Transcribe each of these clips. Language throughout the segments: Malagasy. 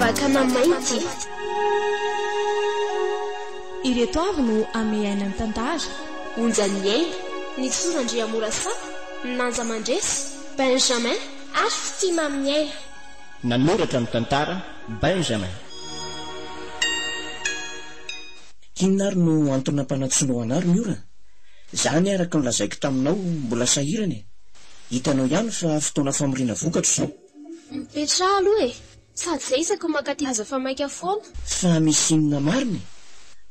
Vakana mainty. Ireto avy no amehaina ny tantara. Onjan'ny aina, Nitsora Andriamorasata, Nanja Mandresy, Benjamin ary Fitia Maminiaina. Nanoratra ny tantara, Benjamin. Inona ary no antony nampanantsoinao anah ry Miora? Za anie araka ny lazaiko taminao mbola sahirana e! Hitanao ihany fa fotoana famoriana vokatra izao. Mipetraha aloha e! Sady zay isaky ny mankaty aza fa maika foana. Fa misy inona marina e?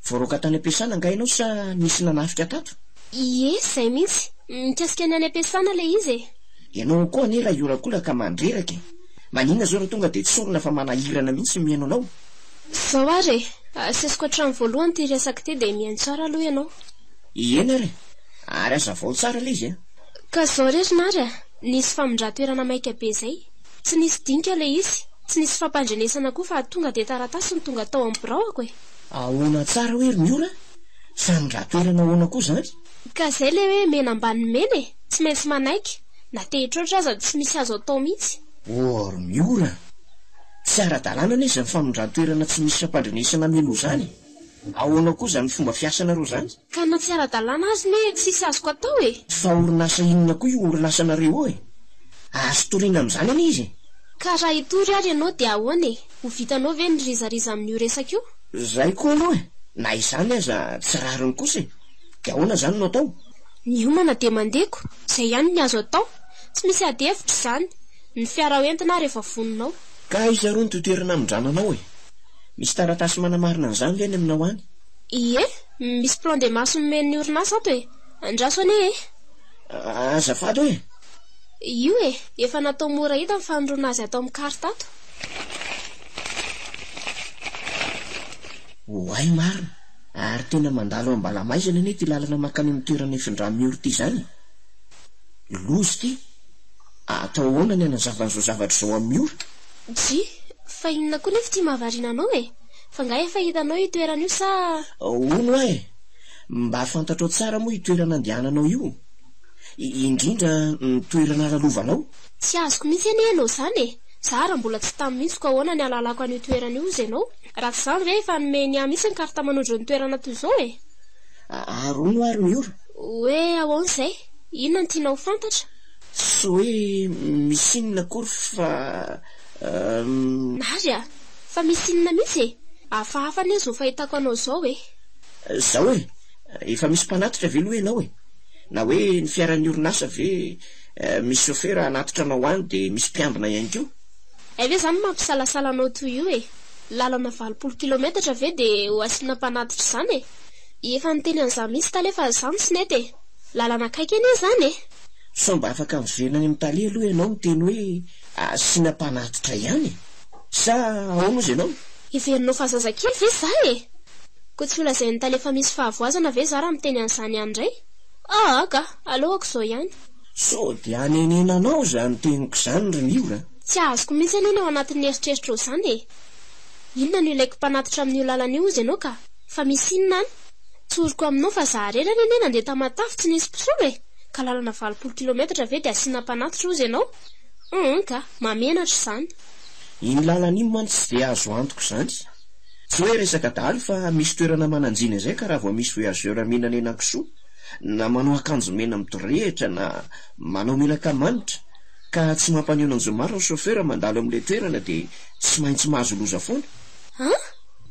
Voaroaka tany am-piasana angaha ianao sa nisy nanafika tato? Ie, zay mihitsy. Mikasika ny any am-piasana ilay izy e! Ianao koa anie raha hiolakolaka mandreraka e! Maninona izao raha tonga dia tsorina fa manahirana mihitsy ny mihaino anao? Izao ary e! Asesiko hatramin'ny voalohany ity resaka ity dia mihaino tsara aloha ianao. Eny ary e! Ary hazavao tsara ilay izy a! Ka izao re ry Nary a! Nisy famindran-toerana maika be izay. Tsy nisy dinika ilay izy, tsy nisy fampandrenesana koa fa tonga dia taratasy no tonga tao amin'ny biraoko e! Ahoana tsara hoe ry Miora? Famindran-toerana ahoana koa izany? Ka izay ilay hoe mena ambanin'ny mena e! Tsy maintsy manaiky. Na te hitroatra aza tsy misy azo atao mihitsy. Oh ry Miora! Tsy ara-dalàna anie izany famindran-toerana tsy misy fampandrenesana mialoha izany e! Ahoana koa izany fomba fiasanareo izany? Ka na tsy ara-dalàna aza anie tsisy azoko atao e! Fa orinasa inona koa io orinasanareo io e? Azo toriana amin'izany anie izy e! Ka raha hitory ary ianao dia ahoana e? Ho vitanao ve ny rizariza amin'io resaka io? Zay koa aloha e! Na izany aza tsy rariny kosa e! Dia ahoana izany no atao? Miomana dia mandeha ko! Izay ihany ny azo atao! Tsy misy ady hevitra izany! Ny fiara ho entina ary efa vonona ao. Ka aiza roa no toerana amindrana anao e? Misy taratasy manamarina an'izany ve any aminao any? Ie, misy plan de marche nomen'ny orinasa ato e! Andraso anie e! Azafady hoe? Io e! Efa natao mora hita ny fanondroana azy ato amin'ny carte ato. Oay marina! Ary tena mandalo ambalamaizana anie ity lalana mankany amin'ny toerana ifindran'i Mioro ity izany e! Loza ity! Atao ahoana ny hanazava an'izao zavatra izao amin'i Miora? Dry, fa inona koa nefa ity mahavariana anao e? Fa angaha efa hitanao io toerana io sa. Hono hoa e! Mba fantatrao tsara moa io toerana andehananao io? Indrindra ny toerana lalovanao? Tsy azoko mihitsy anie ianao izany e! Za ary mbola tsy tamy mihitsy koa ahoana ny ahalalako an'io toerana io hozy ianao? Raha tsy izany ve efa nomeny ahy mihitsy ny carte manondro ny toerana toy izao e! Ary hono hoa ry Miora? Hoe ahoana izay? Inona no tianao ho fantatra? Tsy hoe misy inona akory fa euh. Nary a! Fa misy inona mihitsy e? Hafahafa anie izao fahitako anao izao e! Izao e! Efa misy mpanatitra ve aloha ianao e? Na hoe ny fiaran'ny orinasa ve misy sofera hanatitra anao any dia misy mpiambina ihany koa? Hay ve izany mampisalasala anao toy io e? Lalana 80 kilometatra ve dia ho asiana mpanatitra izany e? Efa niteny an'izany mihitsy tale fa izany tsy nety e! Lalana akaiky anie izany e! Sao mba afaka miverina any amin'ny tale aloha ianao miteny hoe asiana mpanatitra ihany e? Sa ahoana ozy ianao? Heverinao fa zazakely ve za e? Koa tsy holazain'ny tale fa misy fahavoazana ve za raha miteny an'izany ihany indray? Aa ka! Aleoko izao ihany. Sao dia hanenenanao izany teniko izany ry Miora a? Tsy azoko mihitsy anie ny ao anatin'ny eritreritrao izany e! Inona no ilaiko mpanatitra amin'io lalana io ozy ianao ka? Fa misy inona any? Tsoriko aminao fa za rerany anie nandeha Tamatave tsy nisy mpisolo e! Ka lalana 80 kilometatra ve dia asiana mpanatitra ozy ianao? Humm ka! Mahamenatra izany. Iny lalana iny mantsy tsy dia azo antoka izany. Tsy hoe resaka dahalo fa misy toerana mananjina izay ka raha vao misy voyageur mihinana henan-kisoa na manao akanjo mena midorehitra na manao menaka manitra ka tsy mampaneho an'Anjomara ny chauffeur mandalo amin'ilay toerana dia tsy maintsy mahazo loza foana. An!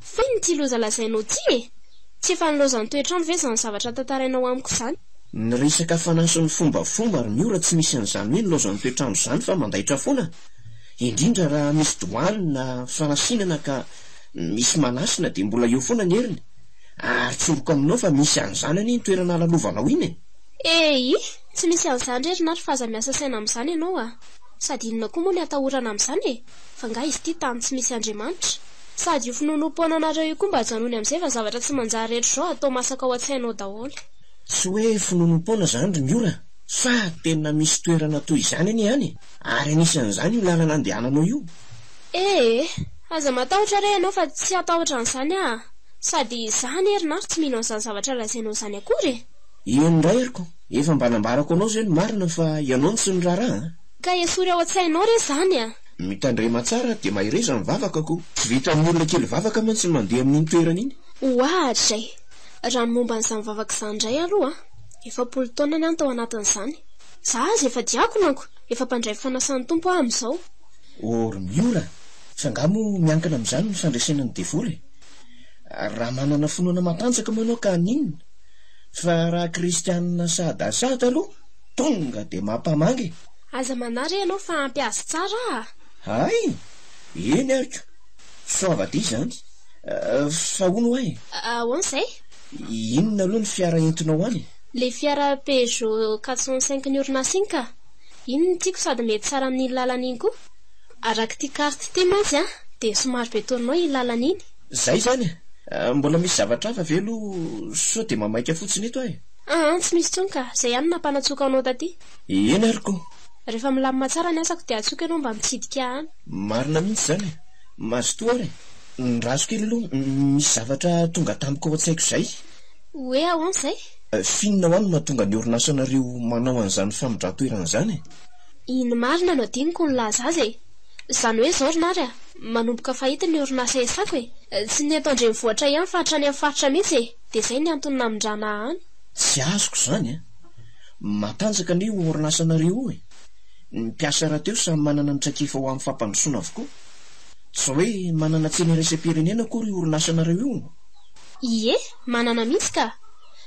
Fa inona ity loza lazainao ity e? Tsy efa nilaozan'ny toetr'andro ve izany zavatra tantarainao amiko izany? Ny resaka fanahy sy ny fombafomba ry Miora tsy misy an'izany hoe nilaozan'ny toetr'andro izany fa mandaitra foana. Indrindra raha misy doany na fanasinana ka misy manasina dia mbola eo foana ny heriny. Ary tsoriko aminao fa misy an'izany anie iny toerana lalovanao iny e! Eii! Tsy misy an'izany re ry Nary fa aza miasa saina amin'izany ianao a! Sady inona koa moa ny atahorana amin'izany e? Fa nga izy ity tany tsy misy Andriamanitra? Sady io finoanoam-poananareo io koa mba ajanony amin'izay fa zavatra tsy manjary rehetra izao atao masaka ao an-tsainao daholo. Tsy hoe finoanoam-poana izany ry Miora fa tena misy toerana toy izany anie any e! Ary anisan'izany io lalana andehananao io. Ee, aza matahotra re ianao fa tsy hatahotra an'izany aho a! Sady izaho anie ry Nary tsy mino an'izany zavatra lazainao izany akory e! Eny indray ry ko, efa mba nambarako anao izay ny marina fa ianao no tsy niraharaha a! Ka esory ao an-tsainao re izany a! Mitandrema tsara dia mahereza mivavaka ko. Tsy vitan'ny olona kely vavaka mantsy ny mandeha amin'iny toerana iny. Oadray! Raha ny momba an'izany vavaka izany indray aloha an! 40 taona ny ahy tao anatin'izany. Za aza efa diakona ko! Efa mpandray fanasan'ny Tompo aho amin'izao. Oh ry Miora! Fa angaha moa miankina amin'izany ny fandresena ny devoly e? Raha manana finoana matanjaka moa ianao ka haninona? Fa raha kristianina sadasada aloha tonga dia mampamangy e! Aza manahy re ianao fa ampy azy tsara aho a! Hay! Eny ary ko! Soava dia izany. Fa hono hoa e? Ahoana izay? Inona aloha ny fiara entinao any e? Ilay fiara Peugeot 405 ny orinasa iny ka! Iny no tiako sady mety tsara amin'iny lalana iny koa. Araka ity carte ity mantsy an, dia somary be tournant iny lalana iny. Izay izany e! Mbola misy zavatra hafa ve aloha sao dia mamaika fotsiny eto aho e? Aa, tsy misy intsony ka! Izay ihany no nampanantsoiko anao taty. Eny ary ko! Rehefa milamina tsara ny asako dia antsoiko ianao mba mitsidika ahy any. Marina mihitsy izany e! Mazotoa ary e! Ny raso kely aloha misy zavatra tonga tampoka ao an-tsaiko izay. Hoe ahoana izay? F'inona hoa no mahatonga ny orinasanareo manao an'izany famindran-toerana izany e? Iny marina no adinoko nilaza azy e! Izany hoe izao ry Nary a! Manomboka fahita ny orinasa iasako e! Tsy ny eto an-drenivohitra ihany fa hatrany amin'ny faritra mihitsy e! Dia izay ny antony namindrana ahy any. Tsy azoko izany a! Matanjaka anie io orinasanareo io e! Ny mpiasa rahateo samy manana ny traikefa ho amin'ny fampandrosoana avokoa. Tsy hoe manana tsena iraisam-pirenena akory io orinasanareo io. Ie, manana mihitsy ka!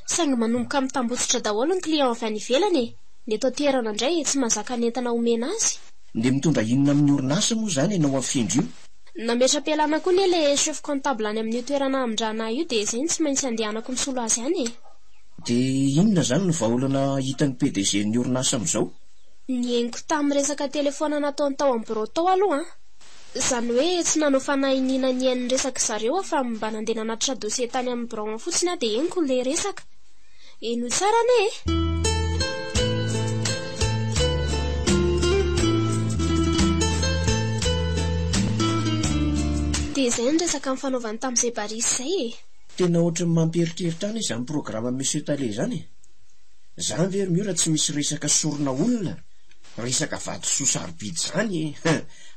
Saingy manomboka mitambotsitra daholo ny client avy any ivelany e! Ny eto an-toerana indray tsy mahazaka ny entana omena azy. Dia mitondra inona amin'ny orinasa moa izany ianao afindra io? Nametra-pialana koa anie ilay chef comptable any amin'io toerana hamindrana ahy io dia izay no tsy maintsy andehanako misolo azy any e! Dia inona izany no vahaolana hitan'ny PDG-n'ny orinasa amin'izao? Ny henoko tamin'ny resaka telefaona nataony tao amin'ny birao tao aloha an! Izany hoe tsy nanao fanahy iniana nihaino ny resak'i zareo aho fa mba nandeha nanatitra dossier tany amin'ny birao any fotsiny aho dia henoko ilay resaka. Henoy tsara anie e! Dia izay ny resaka nifanaovany tamin'izay barista izay e! Tena ohatran'ny mampieritreritra ahy izany programme Monsieur Tale izany e! Zany ve ry Miora tsy misy resaka sorona olona, resaka vatosoa sarobidy zany e!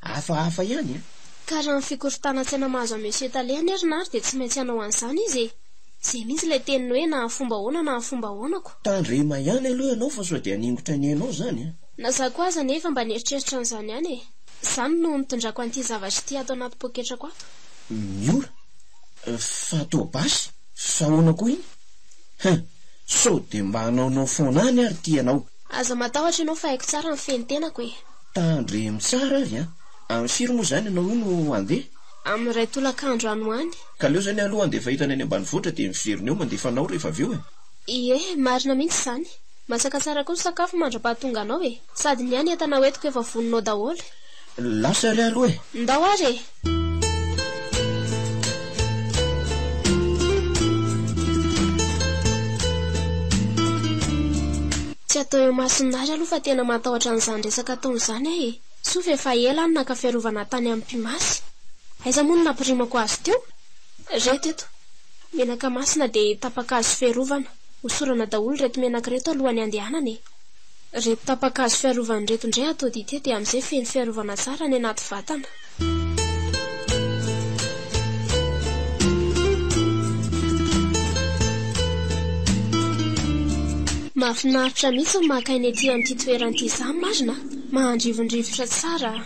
Hafahafa ihany an! Ka raha ny fikorontanan-tsaina mahazo an'i Monsieur Tale anie ry Nary dia tsy maintsy hanao an'izany izy e! Izay mihitsy ilay teniny hoe na amin'ny fomba ahoana na amin'ny fomba ahoana ko! Tandrema ihany aloha ianao fa sao dia haningotra ny ainao izany an! Na za koa aza anie efa mba nieritreritra an'izany ihany e! Izany no nitondrako an'ity zavatra ity ato anaty poketrako ato. Miora? Fa toa basy? Sa ahoana koa iny? Hein! Sao dia mba hanaonao foana any ary ity ianao? Aza matahotra ianao fa haiko tsara ny fehy ny tenako e! Tandremo tsara ary an! Amin'ny firy moa izany ianao io no handeha? Amin'ny iray tolakandro any ho any. Ka aleo izany aloha handefa entana any ambanivohitra dia miverina eo mandefa anao rehefa avy eo e! Ie, marina mihitsy izany. Masaka tsara koa ny sakafo mandra-pahatonga anao e! Sady ny ahy ny entana hoentiko efa vonona ao daholo. Lasa ary aloha e! Ndao ary e! Tsy atao eo imason'i Nary aloha fa tena matahotra an'izany resaka ataony izany aho e! Soa fa efa ela aho no naka fiarovana tany amin'ny mpimasy. Aiza moa no nampirimako azy teo? Reto eto. Menaka masina dia tapa-kazo fiarovana. Hosorana daholo ireto menaka ireto alohan'ny handehanana e! Reto tapa-kazo fiarovana ireto indray atao dite dia amin'izay feno fiarovana tsara any anaty vatana. Mahafinaritra mihitsy ny maka aina ety amin'ity toerana ity izany marina a! Mahandrivondrivotra tsara a!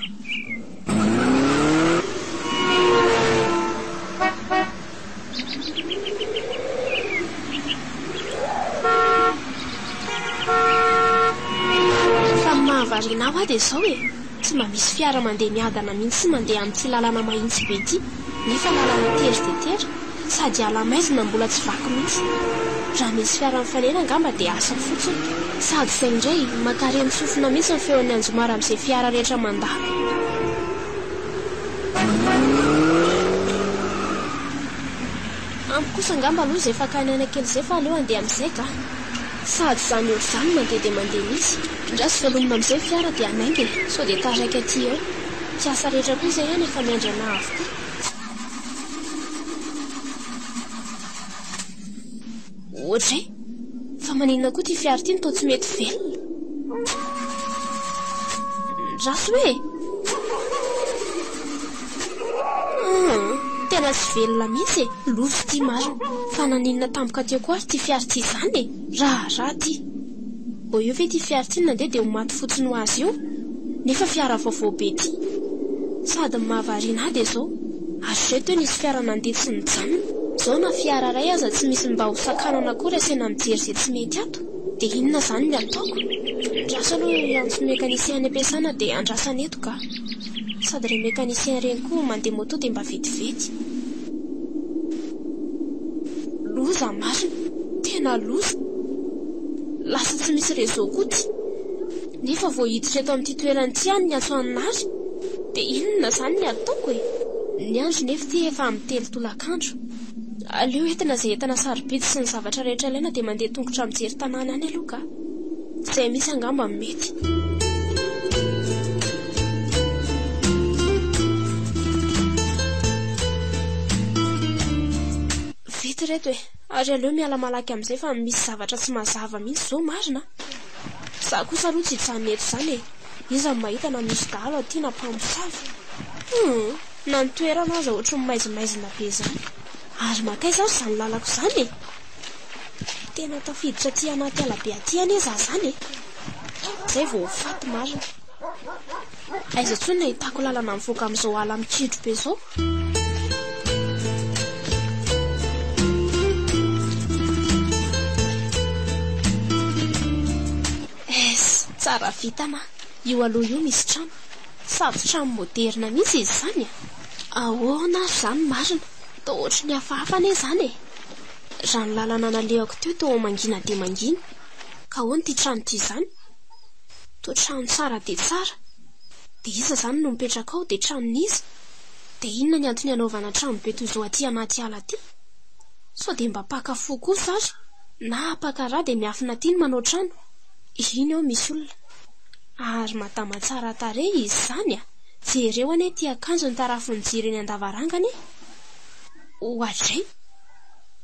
Fa ny mahavariana ahy hoa dia izao e! Tsy mba misy fiara mandeha miadana mihitsy mandeha amin'ity lalana mahitsy be ity, nefa lalana tery dia tery, sady ala maizina mbola tsy vaky mihitsy. Raha misy fiara mifanena angamba dia asa fotsiny. Sady izay indray, mankareny sofina mihitsy ny feon'ny anjomara amin'izay fiara rehetra mandalo. Ampy kosa angamba aloha izay fakana aina kely izay fa aleo handeha amin'izay ka. Sady izany olo izany mandeha dia mandeha mihitsy. Andraso velomina amin'izay ny fiara dia hanainga e! Sao dia taraiky aty eo. Mpiasa rehetra koa izay any efa miandry anah avokoa. Oadray! Fa maninona koa ity fiara ity no toa tsy mety velona? Ndraso hoe e! Tena tsy velona mihitsy e! Loza ity marina. Fa naninona tampoka teo koa ary ity fiara ity izany e? Raharaha ity. Vao eo ve ity fiara ity no nandeha dia ho maty fotsiny ho azy eo? Nefa fiara vaovao be ity. Sady ny mahavariana ahy dia izao, hatrizay teo nisy fiara nandeha tsy nijanona. Izao na fiara iray aza tsy misy mba ho sakanana akory asaina mijery izay tsy mety ato. Dia inona izany ny ataoko? Andraso aloha hiantso mécanicien any am-piasana dia andrasana eto ka. Sady ireny mécanicien ireny koa mandeha moto dia mba vetivety. Loza marina! Tena loza! Lasa tsy misy réseau koa ity. Nefa vao hiditra eto amin'ity toerana ity aho no niantso an'i Nary. Dia inona izany ny ataoko e? Ny andro nefa ity efa amin'ny telo tolakandro. Aleo entina izay entana sarobidy sy ny zavatra rehetra ilaina dia mandeha tongotra mijery tanàna any aloha ka. Izay mihitsy angamba no mety. Vita ireto e! Ary aleo miala malaky amin'izay fa misy zavatra tsy mazava mihitsy izao marina a! Za kosa aloha tsy hijanona eto izany e! Iza no mahita na misy dahalo aty na mpamosavy? Hum! Na ny toerana aza ohatry ny maizimaizina be izany. Ary mankaiza ary izany lalako izany e? Tena tafiditra aty anaty ala be aty anie za izany e! Izay vao ho faty marina. Aiza intsony no ahitako lalana mivoaka amin'izao ala mikidro be izao? Es, tsara vintana aho. Io aloha io misy trano. Sady trano moderina mihitsy izy izany a! Ahoana ary izany marina? Toa ohatry ny hafahafa anie izany e! Raha ny lalana nalehako teo toa mangina dia mangina. Ka ahoana ity trano ity izany? Toa trano tsara dia tsara. Dia iza izany no mipetraka ao? Dia tranon'iza? Dia inona ny antony hanaovana trano be toy izao aty anaty ala aty? Sao dia mba mpaka fo kosa ary? Na mpaka ra dia miafina aty no manao trano? Iny ao misy olona. Ary madama tsara tarehy izy izany a! Jereo anie ity akanjony tarafin'ny jiro eny an-davarangana e! Oadray!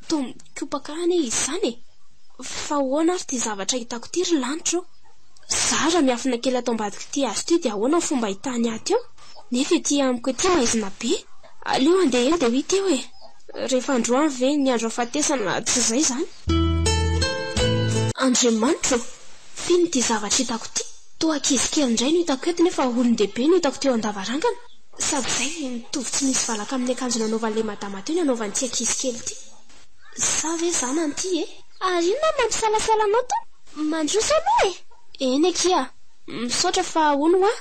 Toa mikopaka anie izy izany e! Fa ahoana ary ity zavatra hitako ity ry lanitra ô? Za raha miafina kely ato ambadik'ity hazo ity dia ahoana ny fomba ahitany ahy teo? Nefa ety amiko ety maizina be. Aleo handeha eny dia ho hita eo e! Rehefa androany ve ny andro hahafatesana tsy izay izany? Andriamanitra ô! F'inona ity zavatra hitako ity? Toa ankizy kely indray no hitako eto nefa olon-dehibe no hitako teo an-davarangana. Sady izay mitovy tsy misy valaka amin'ny akanjo nanaovan'ilay madama teo ny anaovan'ity ankizy kely ity. Za ve zanany ity e? Ary inona no mampisalasala anao to? Mandroso aloha e! Eny akia, misaotra fa hono hoa,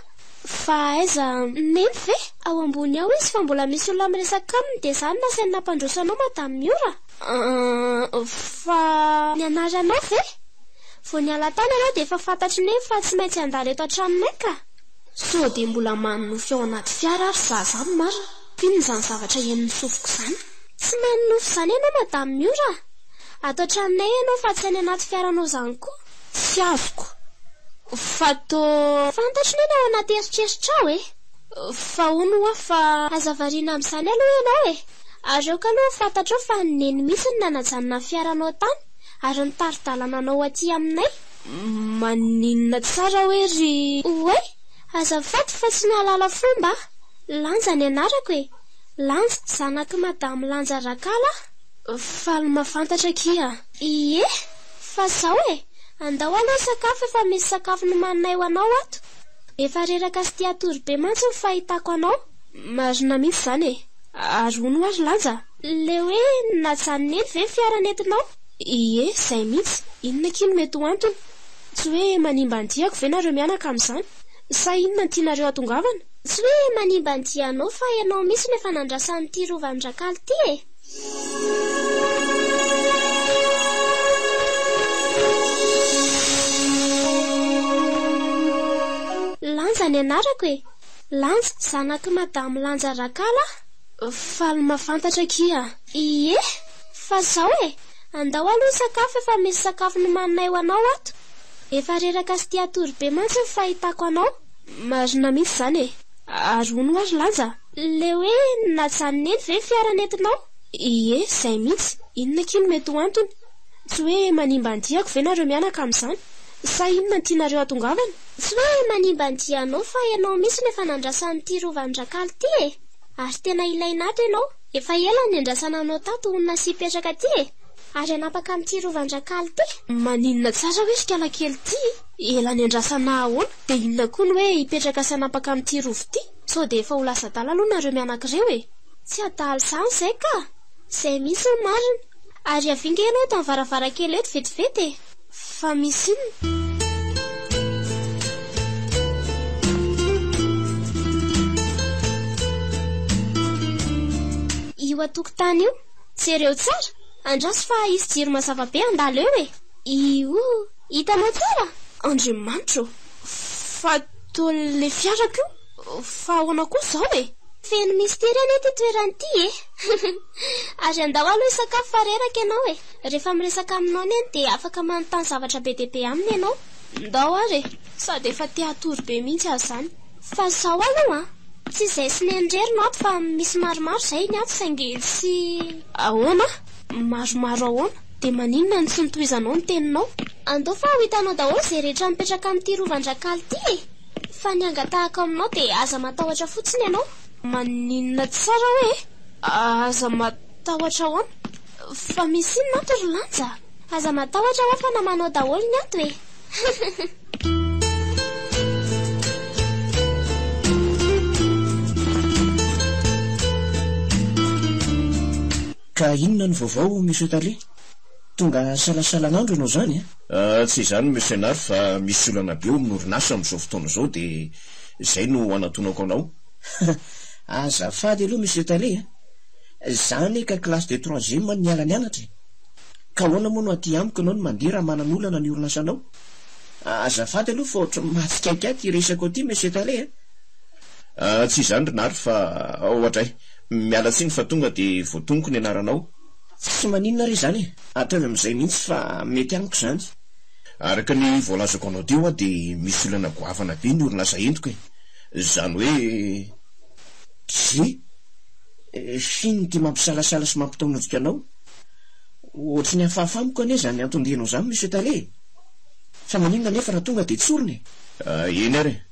fa aiza Neny ve? Ao ambony ao izy fa mbola misy olona miresaka aminy dia za no nasainy nampandroso anao Madame Miora a! Fa ny anaranao ve? Vao niala tany ianao dia efa fantatry Neny fa tsy maintsy handalo eto an-tranonay ka! Sao dia mbola manonofy ao anaty fiara ary za zany marina? F'inona izany zavatra henon'ny sofiko izany? Tsy manonofy izany ianao Madame Miora a! Ato an-tranonay ianao fa tsy any anaty fiaranao izany koa. Tsy azoko. Fa toa. Fantatro neny ao anaty eritreritrao e! Fa hono ho'a fa. Aza variana amin'izany aloha ianao e! Ary aoka aloha ho fantatrao fa neny mihitsy no nanajanona ny fiaranao tany ary nitari-dalana anao ho aty aminay. Maninona tsara hoe ry. Oay! Azafady fa tsy nahalala fomba aho. Lanja ny anarako e! Lanja, zanak'i Madame Lanja Rakala aho. Faly mahafantatra akia. Ie! Fa zao e! Andao aloha hisakafo efa misy sakafo nomaninay ho anao ato. Efa reraka sy tia hatory be mantsy ny fahitako anao. Marina mihitsy izany e! Ary hono hoa ry Lanja? Le hoe najanon'i Neny ve ny fiara nentinao? Ie, izay mihitsy. Inona akia no mety ho antony? Tsy hoe manimba ny diako ve nareo mianaka amin'izany? Sa inona no tianareo hatongavana? Tsy hoe manimba ny dianao fa ianao mihitsy no efa nandrasan'ity rovan'i Rakaly ity e! Lanja ny anarako e! Lanja, zanak'i Madame Lanja Rakala aho. Faly mahafantatra akia. Ie! Fa zao e! Andao aloha hisakafo efa misy sakafo nomaninay ho anao ato. Efa reraka sy tia hatory be mantsy ny fahitako anao. Marina mihitsy izany e! Ary hono hoa ry Lanja? Le hoe najanon'i Neny ve ny fiara nentinao? Ie, izay mihitsy. Inona akia no mety ho antony? Tsy hoe manimba ny diako ve nareo mianaka amin'izany? Sa inona no tianareo hatongavana? Tsy hoe manimba ny dianao fa ianao mihitsy no efa nandrasan'ity rovan'i Rakaly ity e! Ary tena ilaina ato ianao. Efa ela no niandrasana anao tato honina sy hipetraka aty e! Ary hanapaka an'ity rovan-dRakaly ity. Maninona tsara hoe ry kalakely ity? Ela niandrasana ahoana? Dia inona koa ny hoe hipetraka sy hanapaka an'ity rova ity? Sao dia efa ho lasa adala aloha nareo mianaka ireo e! Tsy adala izany izay ka! Izay mihitsy no marina. Ary avia nge ianao eto amin'ny varavarankely eto vetivety e! Fa misy inona? Io an-tokotany io. Jereo tsara. Andraso fa hisy jiro mazava be handalo eo e. Io. Hitanao tsara? Andriamanitra ô! Fa toa ilay fiarako io. Fa ahoana koa izao e? Feno mistery anie ity toerana ity e! Ary andao aloha hisakafo fa reraka ianao e! Rehefa miresaka aminao Neny dia afaka manontany zavatra be dia be aminy ianao. Ndao ary e! Sady efa te hatory be mihitsy aho izany. Fa izao aloha an! Tsy izay sy Neny irery no ato fa misy maromaro izay ny ato saingy tsy. Ahoana? Maromaro ahoana? Dia maninona no tsy notohizanao ny teninao? Andao fa ho hitanao daholo izay rehetra mipetraka amin'ity rovan-dRakaly ity e! Fa ny angatahako aminao dia aza matahotra fotsiny ianao. Maninona tsara hoe aza matahotra ahoana? Fa misy inona ato ry Lanja? Aza matahotra hoa fa namanao daholo ny ato e! Ka inona no vaovao Monsieur Tale? Tonga salasalan'andro ianao izany a? Tsy izany Monsieur Nary fa misy olana be ao amin'ny orinasa amin'izao fotoana izao dia izay no anatonako anao. Azafady aloha Monsieur Tale a! Za anie ka classe de troisième niala nianatra e! Ka ahoana moa no aty amiko ianao no mandeha raha manana olana ny orinasanao? Azafady aloha fa ohatran'ny mahatsikaiky ahy ity resakao ity Monsieur Tale a! Ah, tsy izany ry Nary fa oadray, miala tsiny fa tonga dia voatonoko ny anaranao. Tsy maninona re izany e! Ataovy amin'izay mihitsy fa mety amiko izany. Araka ny voalazako anao teo aho dia misy olana goavana be ny orinasa entiko e! Izany hoe. Tsia! F'inona ity mampisalasala sy mampitaonajika anao? Ohatry ny hafahafa amiko anie izany anton-dianao izany Monsieur Tale e! Fa maninona anefa raha tonga dia tsorina e? Eny ary e!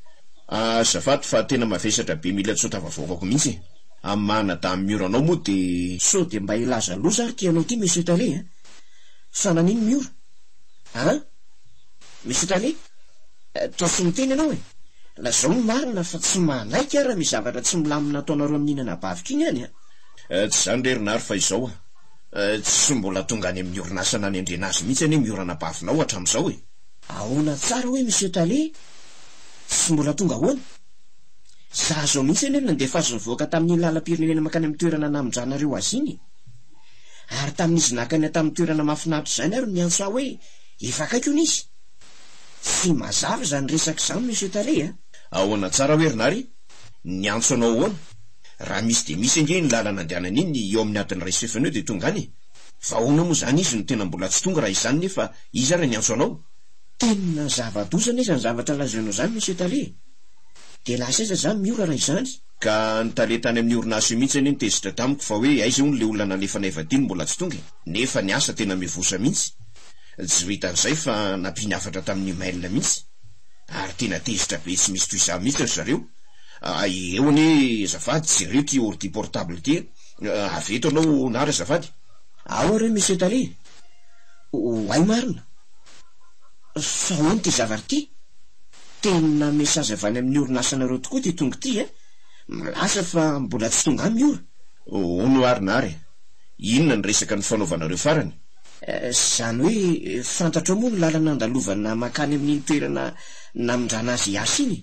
Azafady fa tena mavesatra be mila tsy ho tafavoakako mihitsy e! Amin'ny maha anadahy Miora anao moa dia. Sao dia mba hilaza loza ary ity anao ity Monsieur Tale a! Fa nanino Miora? An? Monsieur Tale? Toa tsy miteny ianao e! Lazao ny marina fa tsy manaiky aho raha misy zavatra tsy milamina ataonareo amin'iny anabaviko iny any a! Tsy izany re ry Nary fa izao a! Tsy mbola tonga any amin'ny orinasa nanendrena azy mihitsy anie Miora anabavinao hatramin'izao e! Ahoana tsara hoe Monsieur Tale? Tsy mbola tonga ahoana? Za zao mihitsy anie no nandefa azy nivoaka tamin'iny lalam-pirenena mankany amin'ny toerana namindranareo azy iny e! Ary tamin'izy nankany tamin'ny toerana mahafinaritra izany ary no niantso ahy hoe efa akaiky hono izy! Tsy mazava izany resaka izany Monsieur Tale a! Ahoana tsara hoe ry Nary? Niantso anao ahoana? Raha misy dia misy ange iny lalana andehanana iny eo amin'ny adiny iray sy fefany eo dia tonga any e! Fa ahoana moa izany izy no tena mbola tsy tonga raha izany nefa iza ary niantso anao? Tena zava-doza anie izany zavatra lazainao izany Monsieur Tale e! Dia lasa aiza izany Miora raha izany? Ka ny tale tany amin'ny orinasa io mihitsy anie no tezitra tamiko fa hoe aiza hono ilay olona nalefanay vadiany mbola tsy tonga e! Nefa ny asa tena mivosa mihitsy. Tsy vitan'izay fa nampiany hafatra tamin'ny email mihitsy. Ary tena tezitra be tsy misy toy izany mihitsy ry zareo. Eo anie azafady jereo ity ordi portable ity e. Avy eto ianao Nary azafady. Ao re Monsieur Tale. Oay marina. Fa ahoana ity zavatra ity? Tena message avy any amin'ny orinasanareo tokoa ity tonga ity a! Milaza fa mbola tsy tonga any Miora. Hono ary Nary e. Inona ny resaka nifanaovanareo farany? Izany hoe fantatrao moa ny lalana andalovana mankany amin'iny toerana namindrana azy hiasa iny e?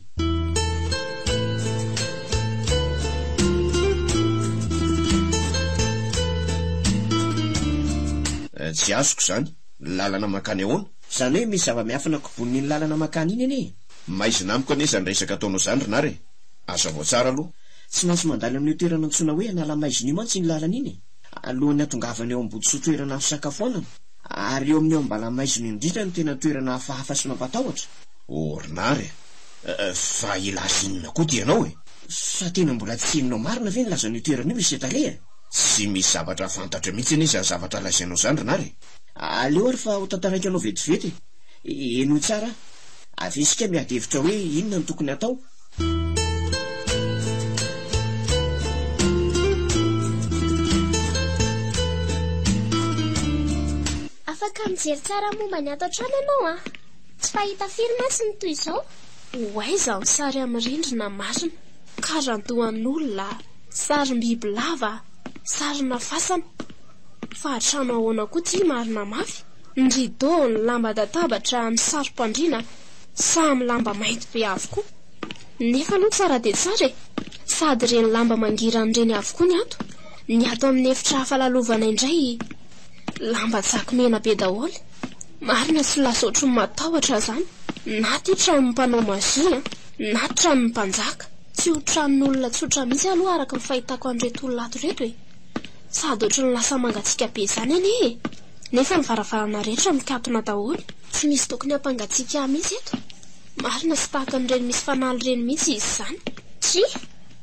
Tsy azoko izany. Lalana mankany ahoana? Izany hoe misy zava-miafina kobonin'iny lalana mankany iny anie e! Maizina amiko anie izany resaka ataonao izany ry Nary e! Hazavao tsara aloha. Tsy maintsy mandalo amin'io toerana antsoina hoe Analamaizina io mantsy iny lalana iny e! Alohan'ny hatongavana eo Ambodisoa toerana fisakafoanana, ary eo amin'io Ambalamaizina io indrindra no tena toerana hafahafa sy mampatahotra. Oh ry Nary a! Fa hilaza inona koa ty ianao e? Fa tena mbola tsy henonao marina ve ny lazan'io toerana io Monsieur Tale a? Tsy misy zavatra fantatro mihitsy anie izany zavatra lazainao izany ry Nary e! Aleo ary fa ho tantaraiko anao vetivety e! Henoy tsara aho. Avy eo isika miady hevitra hoe inona no tokony hatao. Afaka mijery tsara momba ny ato an-trano ianao an! Tsy fahita firy mantsy ny toy izao. Ho aiza ny sary amin'ny rindrina marina? Karandohan'olona, sarim-bibilava, sarina fasana. Fa trano ahoana koa ity marina mafy? Ny rideau, ny lamba-databatra, ny sarom-pandriana, samy lamba mainty be avokoa. Nefa aloha tsara dia tsara e! Sady ireny lamba mangirana ireny avokoa ny ato. Ny ato amin'ny efitra hafa lalovana indray, lamba jaky mena be daholo. Marina tsy lasa ohatry ny matahotra izany, na ity tranon'ny mpanao magie an, na tranon'ny mpanjaka. Tsy ho tranon'olona tsotra mihitsy aloha araka ny fahitako an'ireto olona ato ireto e! Sady ohatry ny lasa mangatsiaka be izany anie e! Nefa ny varavarana rehetra mikatona daholo. Tsy misy tokony hampangatsiaka ahy mihitsy eto. Marina tsy tahaka an'ireny misy fanala ireny mihitsy izy izany. Dry,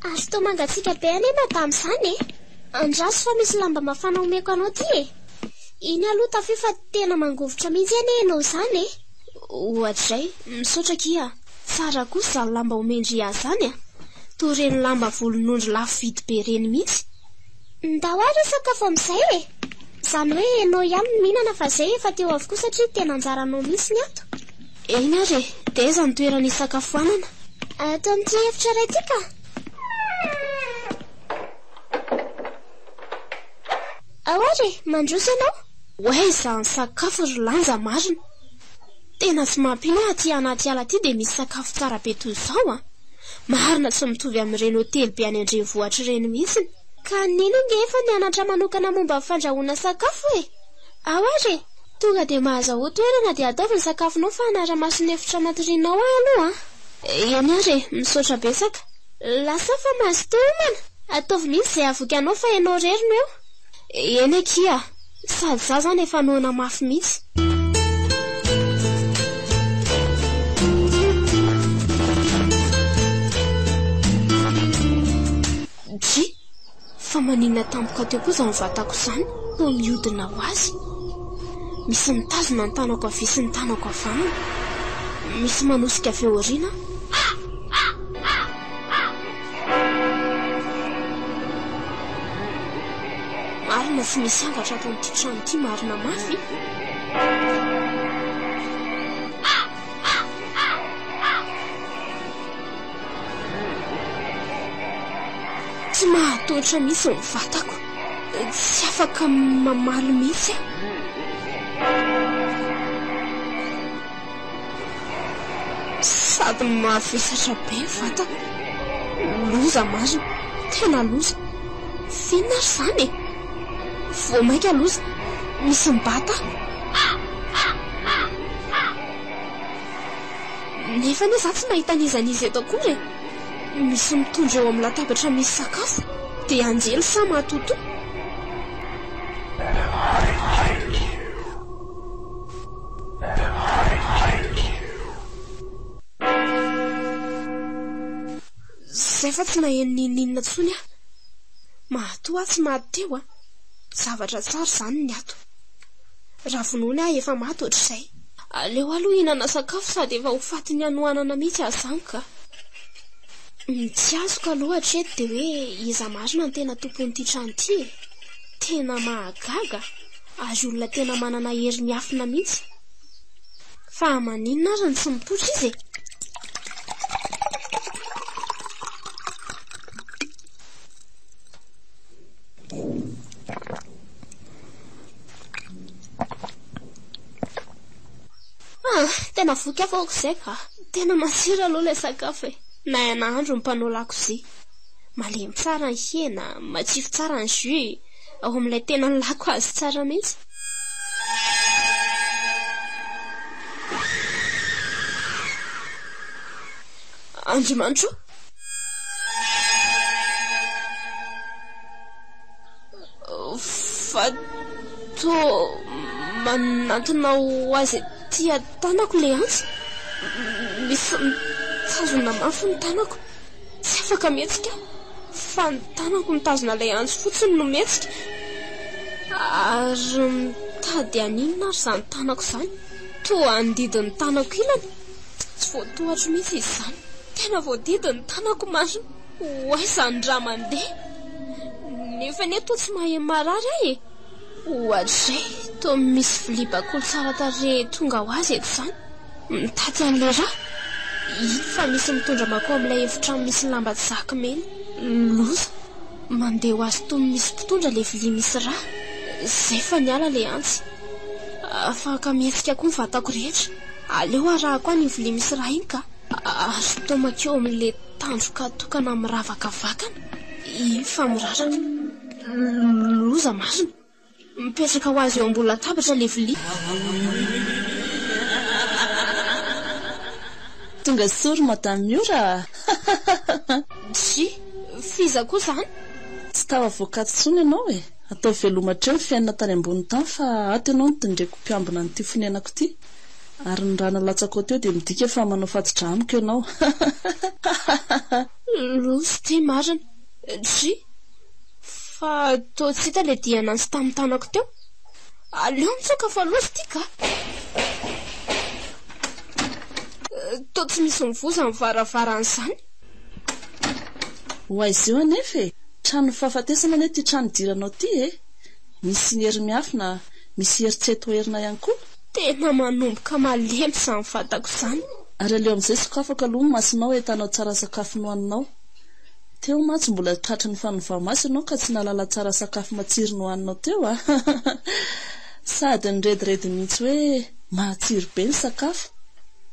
ary toa mangatsiaka be anie madama izany e! Andraso fa misy lamba mafana omeko anao ity e! Iny aloha tafio fa tena mangovitra mihitsy anie ianao izany e! Ohatr'izay, misaotra akia a! Tsara kosa izany lamba omen-dry ahy izany a! Toa ireny lamba volon'ondry lafo vidy be ireny mihitsy. Ndao ary hisakafo amin'izay e! Izany hoe ianao ihany no mihinana fa izay efa teo avokoa satria tena anjaranao mihitsy ny ato. Eny ary e! Dia aiza ny toerana hisakafoanana? Ato amin'ity efitra iray ity ka! Ao ary e! Mandroso ianao. Ho aiza izany sakafo ry Lanja marina? Tena tsy mampino ahy aty anaty ala aty dia misy sakafo tsara be toy izao an! Marina tsy mitovy amin'ireny hotely be any an-drenivohitra ireny mihitsy. Ka nino ange efa nianatra manokana momba ny fandrahoana sakafo e! Ao ary e! Tonga dia mahazahoa toerana dia ataovy ny sakafonao fa hanara-maso ny efitra natorianao aho aloha an! Eny ary e! Misaotra betsaka. Lasa fa mazotoa homana! Ataovy mihitsy izay hahavoky anao fa ianao irery no eo. Eny akia! Sady za zany efa noana mafy mihitsy. Dry! Fa maninona tampoka teo koa izany vatako izany toa mihodina ho azy? Misy mitazona ny tanako havia sy ny tanako havanana. Misy manosika avy eo aoriana aho. Marina tsy misy angatra ato amin'ity trano ity marina mafy. Tsy mahatohitra mihitsy ny vatako. Tsy afaka mamaly mihitsy aho. Sady mavesatra be ny vatako. Loza marina. Tena loza. F'inona ary izany e? Vao mainka loza. Misy mibata aho. Nefa anie za tsy mahita an'iza n'iza eto akory e! Misy mitondra eo amin'ny latabatra misy sakafo, dia anjely sa matotoa? Zay fa tsy naheno n'inon'inona intsony aho. Matoa aho tsy maty teo a! Zavatra tsara izany ny ato. Raha vonoina aho efa maty ohatr'izay. Aleo aloha hihinana sakafo sady efa ho fatin'ny hanoanana mihitsy aho izany ka. Ny tsy azoko aloha hatreto dia hoe iza marina no tena tompon'ity trano ity e? Tena mahagaga ary olona tena manana hery miafina mihitsy. Fa maninona ary no tsy mipoitra izy e? Ah, tena voky aho fa aok'izay ka. Tena masira aloha ilay sakafo e. Nahay nahandro ny mpanao lakozia. Malemy tsara ny hena, matsiro tsara ny jus, ao amin'ilay tena nilako azy tsara mihitsy. Andriamanitra o! Fa toa manantona ho azy aty an-tanako ilay antsy. Misy mitazona mafy ny tanako. Tsy afaka mihetsika aho, fa ny tanako mitazona ilay antsy fotsiny no mihetsika. Ary mitady haninona ary izany tanako izany? Toa handidy ny tanako ilany. Tsy voatohatro mihitsy izy izany. Tena voadidy ny tanako marina. Ho aiza ny rà mandeha? Nefa anie toa tsy maheno marary aho e! Oadray! Toa misy vilia bakoly tsara tarehy tonga ho azy eto izany. Mitaty an'ilay rà. Iny fa misy mitondra mankao amin'ilay efitrano misy lamba jaky mena. Loza! Mandeha ho azy toy ny misy mpitondra ilay vilia misy rà. Izay fa niala ilay antsy. Afaka mihetsika koa ny vatako rehetra. Aleo arahako any iny vilia misy rà iny ka. Ary toa mankeo amin'ilay tandroka tokana miravaka vakana. Iny fa miraraka. Loza marina. Mipetraka ho azy eo ambony latabatra ilay vilia. Tonga soa ry Madame Miora a! Dry, f'iza koa izany? Tsy tafavoaka ato intsony ianao e! Ataovy veloma hatreo ny fiainana tany ambony tany fa ato ianao no tendreko mpiambina an'ity fonenako ity. Ary ny rà nalatsakao teo dia midika fa manao fati-drà amiko ianao. Loza ity marina. Dry, Fa toa tsy hita ilay dian'antsy tamin'ny tanako teo. Aleo mitsoaka fa loza ity ka. Toa tsy misy mivoha izany varavarana izany. Ho aiza eo anefa e! Tranon'ny fahafatesana anie ity trano idiranao ity e! Misy hery miafina, misy hery tsy hay toherina ihany koa. Tena manomboka malemy izany vatako izany. Ary aleo amin'izay sokafako aloha ny masonao ahitanao tsara ny sakafo nohaninao. Teo mantsy mbola tratry ny fanovà-maso ianao ka tsy nahalala tsara sakafo matsiro nohaninao teo a! Sady nirediredy mihitsy hoe matsiro be ny sakafo.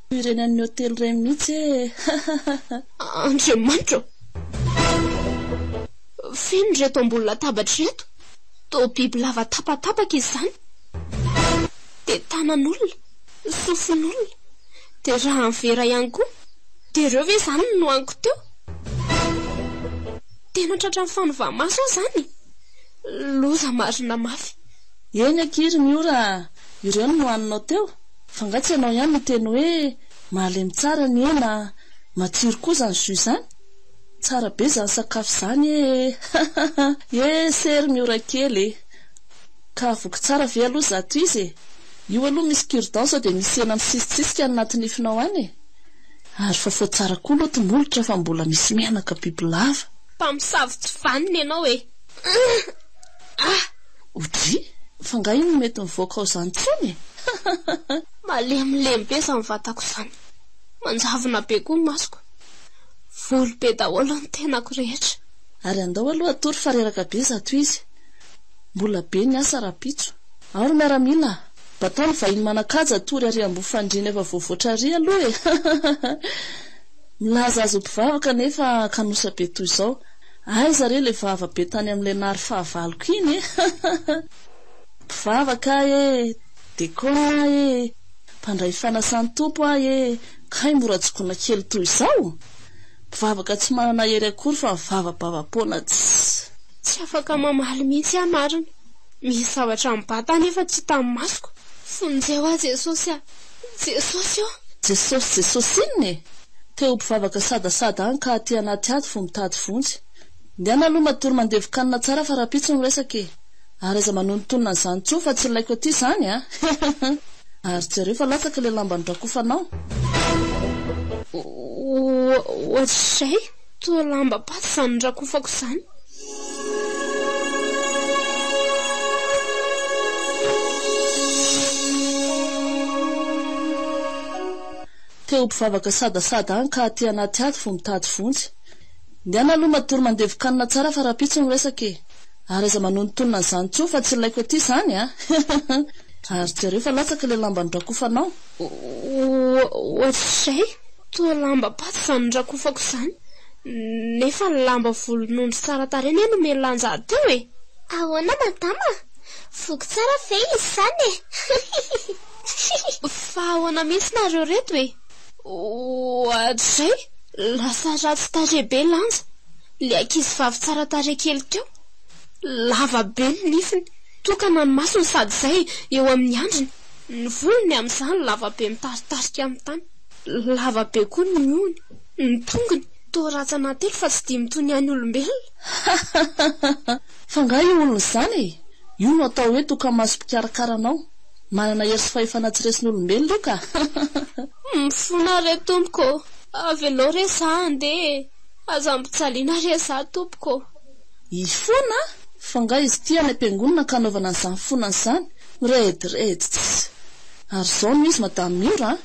Toy ireny an'ny hotely ireny mihitsy e! Andriamanitra ô! Feno ireto ambony latabatra ireto. Toa biby lava tapatapaka izy izany. Dia tanan'olona, sofin'olona, dia rà vera ihany koa. Dia ireo ve izany no nohaniko teo? Tena tratran'ny fanovà-maso aho izany e! Loza marina mafy. Eny akia ry Miora a! Ireo no nohaninao teo? Fa nga tsy ianao ihany no niteny hoe mahalemy tsara ny hena, matsiro koa izany jus izany? Tsara be izany sakafo izany e! Ese ry Miora kely e! Ka voky tsara ve aloha izato izy e? Io aloha misy cure-dent sao dia misy hena misisitsisika any anaty nifinao any e! Ary fafao tsara koa aloha ty molotra fa mbola misy menaka bibilava. Mpamosavy tsy vanona ianao e! Ah! Odry! Fa nga iny mety mivoaka ao zany tsony e! Malemilemy be zany vatako zany. Manjavona be koa ny masoko. Volo be daholo ny tenako rehetra. Ary andao aloha hatory fa reraka be zato izy. Mbola be ny asa rahampitso. Ao ry miaramila a! Batao ny vahiny manan-kaja hatory ary amboho fandriana efa voavoatra ary aloha e! Milaza azy ho mpivavaka nefa kanosa be toy izao. Aiza re ilay vava be tany amin'ilay nary fahavaloko iny e! Mpivavaka aho e! Dekona aho e! Mpandray fanasan'ny Tompo aho e! Kay mora jokona kely toy izao? Mpivavaka tsy manana hery akory fa mivavabava-poana tss! Tsy afaka mamaly mihitsy aho marina. Misy zavatra mibata anefa tsy hitan'ny masoko. Vonjeo aho Jesosy a! Jesosy ô! Jesosy Jesosy inona e? Te ho mpivavaka sadasada any ka aty anaty ady vao mitady vonjy. Ndehana aloha matory mandevon-kanina tsara fa rahampitso ny resaka e! Ary aza manonontonona an'izany intsony fa tsy ilaiko aty izany a! Ary jereo fa latsaka ilay lamba nodrakofanao. Ohatr'izay, toa lambam-paty izany norakofako izany. Te ho mpivavaka sadasada any ka aty anaty ady vao mitady vonjy. Ndehana aloha matory mandevon-kanina tsara fa rahampitso ny resaka e! Ary aza manonontonona an'izany intsony fa tsy ilaiko aty izany a! Ary jereo fa latsaka ilay lamba nodrakofanao. Ohatr'izay, toa lambam-paty izany norakofako izany. Nefa ny lamba volon'ondry tsara tarehy anie nomeny lanja ahy teo e! Ahoana madama? Voky tsara ve izy izany e? Fa ahoana mihitsy nareo reto e? Oadray! Lasa ratsy tarehy be lanja, le ankizivavy tsara tarehy kely teo. Lava be ny nifiny, tokana ny masony sady izay eo amin'ny andriny. Ny volony amin'izany lava be mitaritarika amin'ny tany. Lava be koa ny hohony. Ny tongony toa rantsana telo fa tsy dimy toy ny an'ny olombelona. Fa angaha io olona izany e? Io no atao hoe tokamaso mpikarakara anao. Manana hery sy fahefana tsy resin'olombelona io ka! Mifona re tompoko ô! Avelao re za handeha e! Aza ampijaliana re za tompoko ô! Hifona? Fa angaha izy ity any am-piangonana ka anaovana an'izany fonana izany? Mirediredy tsy. Ary izao no izy Madame Miora a!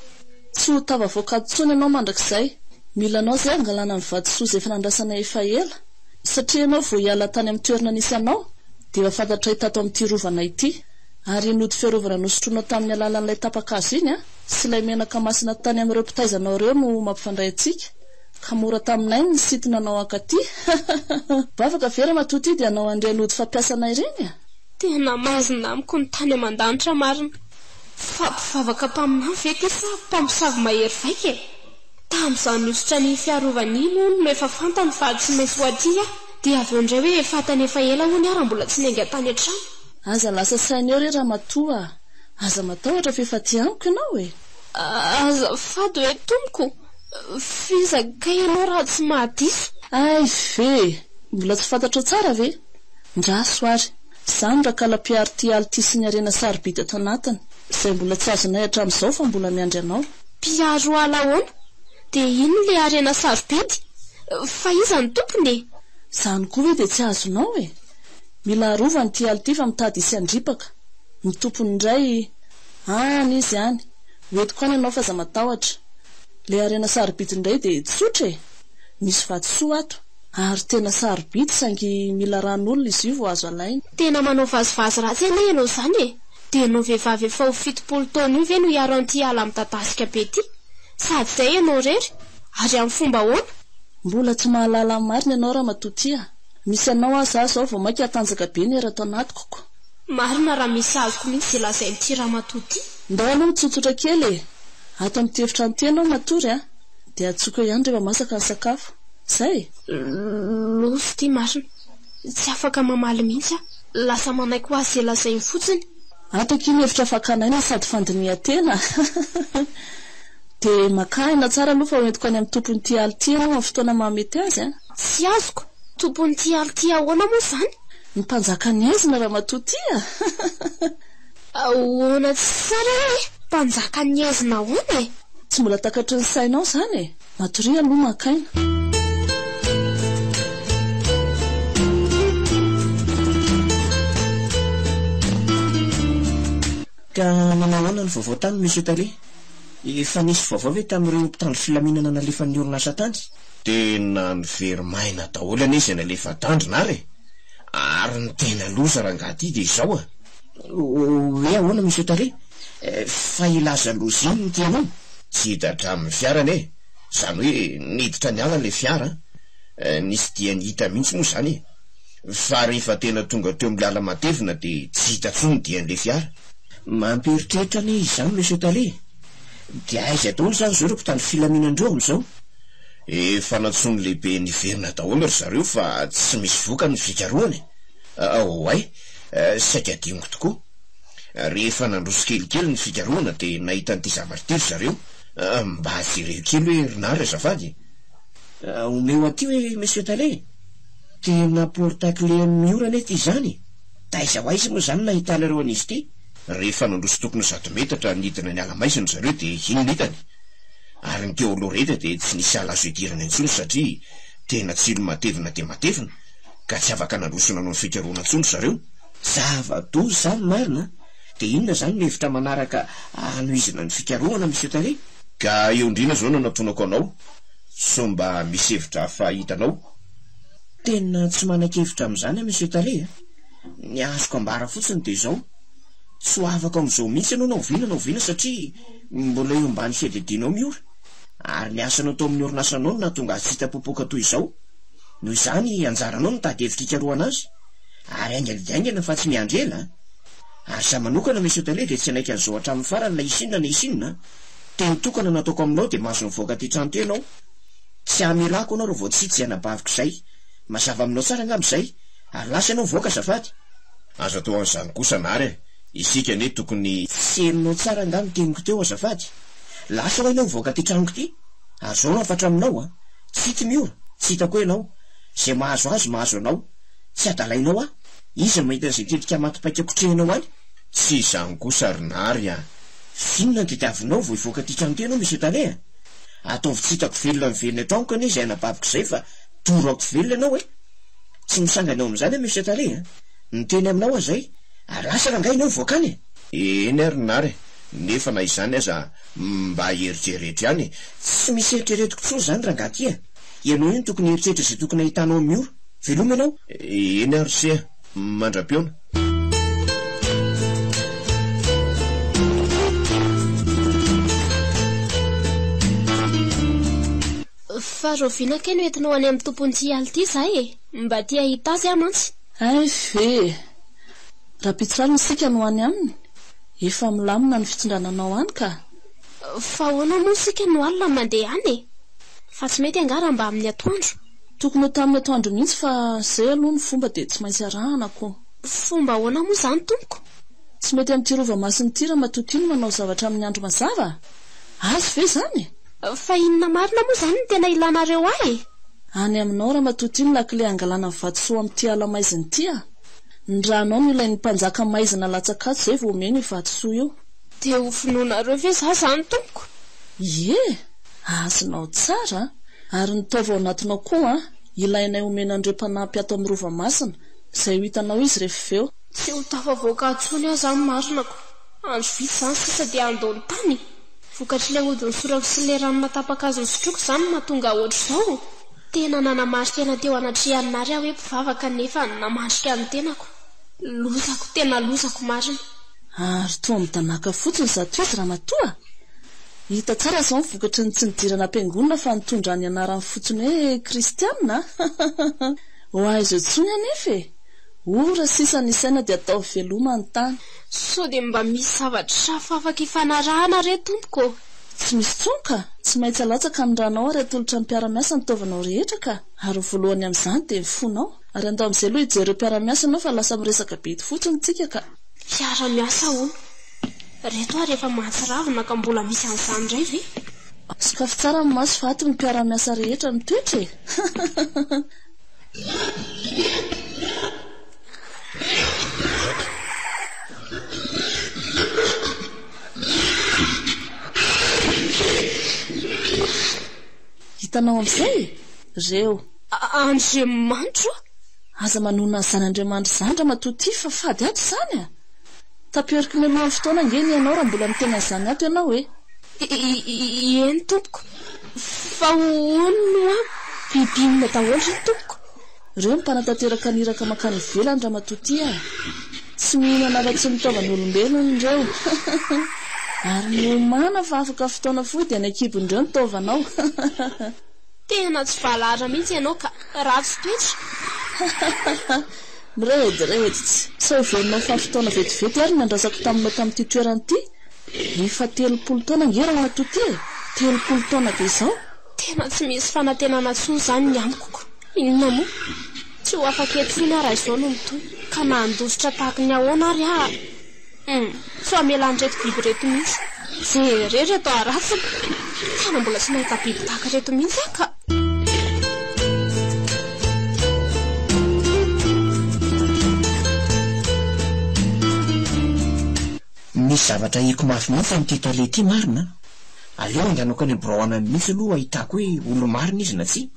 Tsy ho tafavoaka ato intsony ianao mandrakizay. Mila anao izay hangalana ny vatosoa izay efa nandrasanay efa ela. Satria ianao vao hiala tany amin'ny toerana nisy anao dia efa fantatray tato amin'ity rovanay ity. Ary iny ody fiarovana nosotroinao tamin'ny alalan'ilay tapa-kazo iny sy ilay menaka masina tany amin'ireo mpitaiza anao ireo no mampifandray antsika. Ka mora taminay ny nisintona anao hankaty. Vavaka ve ramatoa ity dia hanao an'ireny ody fampiasana ireny a? Tena maizina amiko ny tany aman-danitra marina. Fa mpivavaka mpaminany ve ity sa mpamosavy mahery vaika e? Tamin'izaho nihosotra ny fiarovana iny hono no efa fantany fa tsy maintsy ho aty aho. Dia avy eo indray hoe fantany efa ela hono aho raha mbola tsy niainga tany an-trano. Aza lasa saina eo re ramatoa a! Aza matahotra fa efa aty amiko ianao e! Azafady hoe tompoko, f'iza kay ianao raha tsy mahadiso? Hay ve! Mbola tsy fantatrao tsara ve? Ndraso ary! Izaho no Rakala mpiaro ity ala ity sy ny harena sarobidy ato anatiny, izay mbola tsy azonay hatramin'izao fa mbola miandry anao. Mpiaro ala ahoana? Dia inona ilay harena sarobidy? Fa iza no tompony e? Izany koa ve dia tsy azonao e? Mila arovana ity ala ity fa mitady hisy handripaka. Ny tompony indray, any izy any. Ho entiko any ianao fa aza matahotra. Ilay harena sarobidy indray dia tsotra e! Misy vatosoa ato. Ary tena sarobidy saingy mila ran'olona izy io vao azo alaina. Tena manao vazivazy ratsy anie ianao izany e! Dia ianao vehivavy efa ho 70 taona io ve no hiaro an'ity ala midadasika be ity? Sady izay ianao irery? Ary amin'ny fomba ahoana? Mbola tsy mahalala ny marina ianao ramatoa ty a! Misy anao aza aho izao vao mainka hatanjaka be ny hery ato anatiko ko! Marina raha misy azoko mihitsy izay lazain'ity ramatoa ity. Ndao aloha mitsotsotra kely e! Ato amin'ity efitrano ity ianao matory a! Dia antsoiko eo ihany rehefa masaka ny sakafo. Zay e! Loza ity marina. Tsy afaka mamaly mihitsy aho. Lasa manaiky ho azy izay lazainy fotsiny. Ato akia ny hevitra fakana aina sady fandinihan-tena. Dia makà aina tsara aloha fa ho entiko any amin'ny tompon'ity ala ity ianao amin'ny fotoana mahamety azy a! Tsy azoko! Tompon'ity ala ity ahoana moa izany? Ny mpanjakan'ny haizina ramatoa ity a! Ahoana tsara e! Mpanjakan'ny haizina ahoana e? Tsy mbola takatry ny sainao izany e! Matoria aloha maka aina. Ka nanao ahoana ny vaovao tany Monsieur Tale? Efa nisy vaovao ve tamin'ireo mpitandro filaminana nalefan'ny orinasa tany? Tena nivery maina daholo anie izay nalefa tandrina ary e! Ary ny tena loza rangahy ity dia izao a! Hoe ahoana Monsieur Tale? Fa hilaza loza inona ity ianao? Tsy hita hatramin'ny fiara anie, izany hoe niditra niala ilay fiara an! Nisy diany hita mihitsy moa izany e! Fa rehefa tena tonga teo amin'ny lala-matevina dia tsy hita intsony ny dian'ilay fiara. Mampieritreritra anie izany Monsieur Tale e! Dia aiza daholo izany izao ireo mpitandro filaminana ireo amin'izao? Efa nantsoin'ny lehibe niverina daholo ry zareo fa tsy misy vokany ny fikarohana e! Oay! Saika adinoko tokoa. Rehefa nandroso kelikely ny fikarohana dia nahita an'ity zavatra ity ry zareo. Mba jereo kely hoe ry Nary azafady. Omeo aty hoe Monsieur Tale e! Tena porte-clé an'i Miora anie ity izany e! Taiza ho aiza moa izany no nahitanareo an'izy ity? Rehefa nandroso tokony ho 100 metatra nidina niala maizina ry zareo dia iny no hitany. Ary ny teo aloha rehetra dia tsy nisy ala azo idirana intsony satria tena tsilo matevina dia matevina ka tsy afaka nandroso nanao ny fikarohana intsony ry zareo. Zava-doza izany marina an! Dia inona izany no hevitra manaraka hanohizana ny fikarohana Monsieur Tale? Ka eo indrindra izao no anatonako anao, sao mba misy hevitra hafa hitanao? Tena tsy manan-kevitra amin'izany aho Monsieur Tale a! Ny azoko ambara fotsiny dia izao, tsy ho afaka amin'izao mihitsy ianao na oviana na oviana satria mbola eo ambany fiadidianao Miora, ary ny asanao tao amin'ny orinasanao no nahatonga azy tsy hita popoka toy izao. Noho izany, anjaranao ny mitady hevitra hikarohana azy. Ary haingana dia haingana fa tsy miandry ela an! Ary za manokana Monsieur Tale dia tsy hanaiky an'izao hatramin'ny farany na hisy inona na hisy inona an! Teny tokana nataoko aminao dia mahazo mivoaka aty trano ity ianao. Tsy hamelako anao raha vao tsy hita izay anabaviko izay. Mazava aminao tsara angamba izay. Ary lasa ianao mivoaka azafady. Aza atao an'izany kosa Nary a! Isika anie tokony. Tsy henonao tsara angaha ny teniko teo azafady? Lasa hoa ianao mivoaka aty tranoko ity. Ary izao no hafatra aminao an! Tsy hita Miora, tsy hita koa ianao. Izay mahazo azy mahazo anao. Tsy adalainao aho. Iza no mahita an'izay tetika maty paika kotrehinao any? Tsy izany kosa ry Nary a! F'inona no tadiavinao vao hivoaka aty trano ity ianao Monsieur Tale a? Ataovy tsy hitako velona miverina eto amiko anie izay anabaviko izay fa dorako velona ianao e! Tsy misangana eo amin'izany aho Monsieur Tale a! Miteny aminao aho izay, ary lasa rangahy ianao hivoaka any e! Eny ary Nary e, nefa na izany aza mba eritrereto ihany e. Tsy misy eritreretiko intsony izany rangahy ty a! Ianao io no tokony hieritreritra izay tokony hahitanao an'i Miora. Veloma ianao. Eny ary se a! Mandra-pihaona. Fa rahoviana kay no entinao any amin'ny tompon'ity ala ity izahay e? Mba te hahita azy aho mantsy. Hay ve e! Rahampitso alina isika no any aminy. Efa milamina ny fitondrana anao any ka. Fa ahoana moa isika no alina mandeha any e? Fa tsy mety angaha raha mba amin'ny atoandro? Tokony ho tamin'ny atoandro mihitsy fa izay aloha ny fomba dia tsy maintsy arahana ko. Fomba ahoana moa izany tompoko? Tsy mety amin'ity rova masina ity ramatoa ity ny manao zavatra amin'ny andro mazava? Azo ve izany? Fa inona marina moa izany no tena ilanareo ahy e? Any aminao ramatoa ity ny lakile hangalana ny vatosoa amin'ity ala maizina ity a! Ny rànao no ilain'ny mpanjaka maizina latsaka ato izay vao omeny io vatosoa io. Dia ho vonoinareo ve za izany tompoko? Ie! Azonao tsara an! Ary ny taova ao anatinao koa an! Ilainay omena an'ireo mpanampy ato amin'ny Rova Masina, izay ho hitanao izy rehefa avy eo. Tsy ho tafavoaka intsony aho izany marina ko! Andro vitsy izany sisa dia handao ny tany! Vokatr'ilay ody nosorako sy ilay rano natapakazo nosotroiko izany no mahatonga ahy ohatr'izao! Tena nanamarika aina teo anatrehan'i Nary aho hoe mpivavaka nefa namandrika ny tenako. Lozako, tena lozako marina. Ary toa midanàka fotsiny izato izy ramatoa a! Hita tsara izao ny vokatry ny tsy nidirana am-piangonana fa nitondra ny anarany fotsiny hoe kristiana a! Ho aiza intsony anefa e! Ora sisa ny isaina dia ataovy veloma ny tany. Sao dia mba misy zavatra hafa afaka ifanarahana re tompoko ô? Tsy misy intsony ka! Tsy maintsy alatsaka ny ranao ary atolotra ny mpiara-miasa ny taovanao rehetra ka! Ary ny voalohany amin'izany dia ny fonao. Ary andao amin'izay aloha hijery ireo mpiara-miasa ianao fa lasa miresaka be eto fotsiny tsika ka! Mpiara-miasa hono. Reto ary efa mahatsiravina ka mbola misy an'izany indray ve? Sokafy tsara ny maso fa ato ny mpiara-miasa rehetra mitoetra e! Hitanao amin'izay e! Reo. Andriamanitro a! Aza manonona an'izany Andriamanitra izany ramatoa ity fa fady ato izany a! Taperiko mialohan'ny fotoana ange ny ainao raha mbola miteny an'izany ato ianao e! Eny tompoko. Fa hono hoa, biby inona daholo ireny tompoko? Ireo no mpanatanteraka ny iraka mankany ivelany ramatoa ity a! Tsy mihinana afa-tsy ny taovan'olombelona ireo. Ary miomàna fa afaka fotoana fohy dia any an-kibon'ireo ny taovanao. Tena tsy valahara mihitsy ianao ka! Ratsy toetra! Mirediredy tsy. Sao heverinao fa fotoana vetivety ary ny nandrasako taminao tamin'ity toerana ity? Efa 30 taona ange ramatoa ity e! 30 taona be izao! Tena tsy misy fanantenana intsony izany ny amiko ko! Inona moa? Tsy ho afaka eto intsony aho raha izao no mitohy. Ka na handositra tahaka ny ahoana ary aho, hum, tsy ho hamela an'ireto biby ireto mihitsy. Jereo ireto haratsiny! Tena mbola tsy nahita biby tahaka ireto mihitsy aho ka! Misy zavatra ahiako mafy mihitsy amin'ity tale ity marina an! Aleo andehanako any birao anany mihitsy aloha ahitako hoe olo-marina izy na tsia.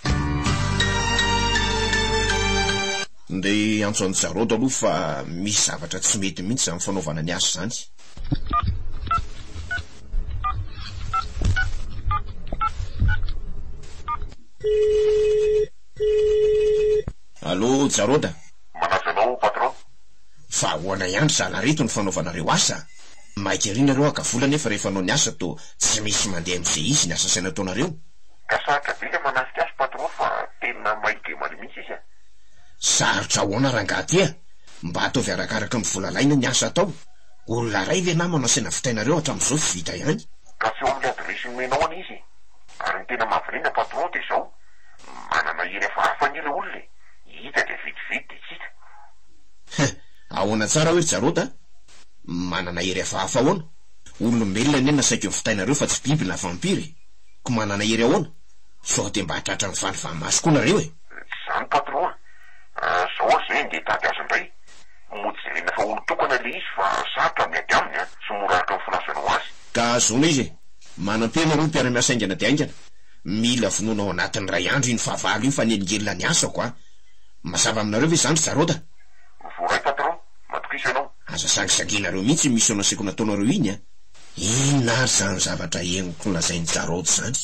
Ndeha hiantso an'i Jarod aloha fa misy zavatra tsy mety mihitsy izany fanaovana ny asa izany. Allo Jarod a! Manaja anao patron. Fa ahoana ihany ry zalahy reto ny fanaovanareo asa a? Maika ery nareo haka vola nefa rehefa hanao ny asa toa tsy misy mandeha amin'izay izy ny asa saina ataonareo. Ka sarotra be ilay manafika azy patron fa tena may dia may mihitsy izy a! Sarotra ahoana rangaha ty a! Mba ataovy arakaraka ny vola alaina ny asa atao. Olona iray ve namana asaina vitainareo hatramin'izao tsy vita ihany. Ka tsy eo amin'ilay adiresy nomenao anie izy e! Ary ny tena mahavariana patron dia izao, manana hery hafahafa anie ilay olona e! Hita dia vetivety dia tsy hita. Hein! Ahoana tsara hoe ry Jarod a? Manana hery hafahafa ahoana? Olombelona anie nasaiko novitainareo fa tsy biby na vampire e! Ko manana hery ahoana? Sao dia mba tratran'ny valivaha-maso koa nareo e! Tsy izany patron a! Zao ary zay andeha hitady azy indray. Mody jerena fa olon-tokana ilay izy fa sarotra ny miady aminy a! Tsy mora araka ny filazanao azy. Ka ahazoana izy e! Manampia nareo mpiara-miasa haingana dia haingana. Mila vonoina ao anatin'ny iray andro iny fahavalo iny fa nelingelina ny asako a! Mazava aminareo ve izany ry Jarod a? Voaray patron, matokisa ianao. Aza sangisanginareo mihitsy iny mission nasaiko nataonareo iny a! Inona ary izany zavatra henoko nolazain'i Jarod izany?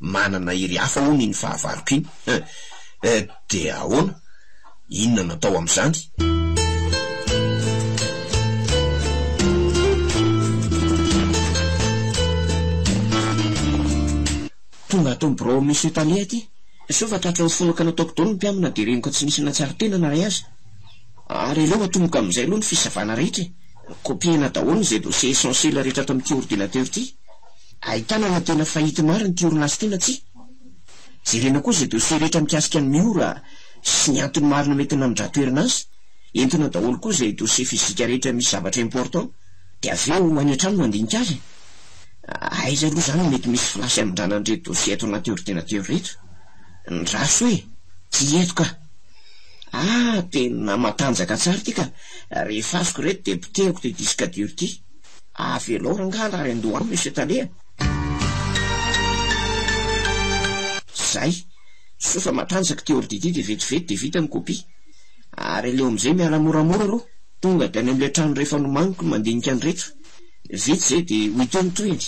Manana hery hafa hono iny fahavaloko iny. Eh, dia ahoana? Inona no atao amin'izany? Tonga ato amin'ny birao Monsieur Tale aty. Soa fa tratran'ny folaka nataoko daholo ny mpiambina dia renoka tsy nisy nahatsiaro tena na iray aza. Ary aleo atomboka amin'izay aloha ny fisavana rehetra e! Kopiena daholo izay dossier essentiel rehetra ato amin'ity ordinateur ity. Ahitana na tena faillite marina ity orinasa ity na tsia. Jerena koa izay dossier rehetra mikasika an'i Miora sy ny antony marina mety namindra-toerana azy. Entina daholo koa izay dossier physique rehetra misy zavatra important. Dia avy eo any an-trano mandinika azy e! Aiza aloha izany no mety misy flash hamindrana an'ireto dossier ato anaty ordinateur ireto? Ndraso e! Tsy eto ka! Ah, tena matanjaka tsara ity ka! Rehefa azoko ireto dia potehiko ity disque dur ity. Avelao rangaha harary an-doha aminy Monsieur Tale a! Zay! Soa fa matanjaka ity ordi ity dia vetivety dia vita ny copie. Ary aleo amin'izay miala moramora aloha. Tonga dia any amin'ilay trano rehefa nomaniko ny mandinika an'ireto. Vita izay dia ho hita eo ny tohiny.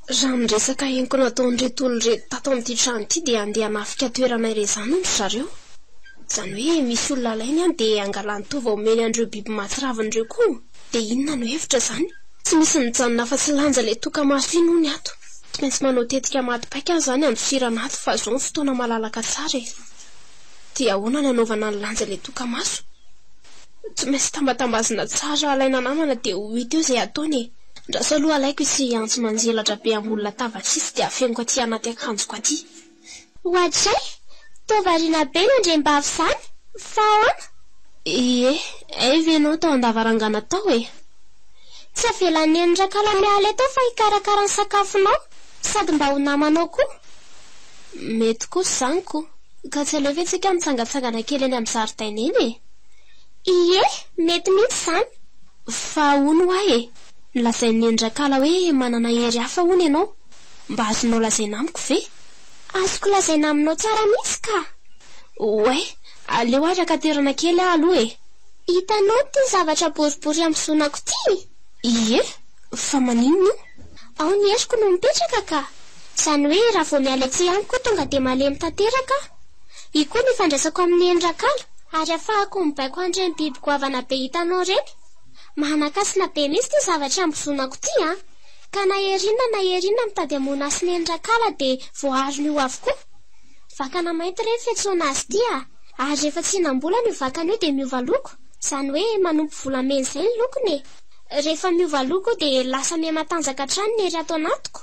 Raha ny resaka henoko nataon'ireto olona ireto tato amin'ity trano ity dia handeha hanafika toerana iray izany hono ry zareo. Izany hoe misy olona alainy any dia hangalany taova omeny an'ireo biby mahatsiravina ireo koa. Dia inona no hevitra izany? Tsy misy mijanona afa-tsy lanja ilay toka-maso iny hono ato. Tsy maintsy manao tetika maty paika aho izany handosirana ato fa izao ny fotoana malalaka tsara e. Dia ahoana ny hanaovana ny lanja ilay toka-maso? Tsy maintsy tambatambazina tsara alaina namana dia ho hita eo izay ataony e. Andraso aloha alaiko ity antsy manjelatra be ambony latabatra itsy dia afeniko aty anaty akanjoko aty. Oadray! Toa variana be ny andriambavy izany, fa ahoana? Ie, hay ve ianao tao an-davarangana tao e? Tsy avelan'i Neny Rakala miala eto aho fa hikarakara ny sakafonao, sady mba ho namanao koa. Mety kosa izany ko! Ka tsy aleo ve tsika mitsangatsangana kely eny amin'ny zaridaina eny e? Ie, mety mihitsy izany. Fa hono hoa e, nolazain'i Neny Rakala hoe manana hery hafa hono ianao. Mba azonao lazaina amiko ve? Azoko lazaina aminao tsara mihitsy ka! Oay, aleo ary haka toerana kely aho aloha e! Hitanao ity zavatra boribory ambozonako ity? Ie, fa maninona io? Ao ny heriko no mipetraka ka! Izany hoe raha vao miala etsy amiko tonga dia malemy tanteraka aho. Io koa ny ifandraisako amin'i Neny Rakala, ary afahako mibaiko an'ireny biby goavana be hitanao ireny. Manan-kasina be mihitsy ity zavatra ambozonako ity an! Ka na hery inona na hery inona mitady hamono ahy sy Neny Rakala dia voaarony io avokoa. Vakana mainty re ny fiantsoana azy ity a! Ary rehefa tsy hihinam-bolana io vakana io dia miova loko, izany hoe manompo volamena izay ny lokony e! Rehefa miova loko io dia lasa mihamatanjaka hatrany ny hery ato anatiko.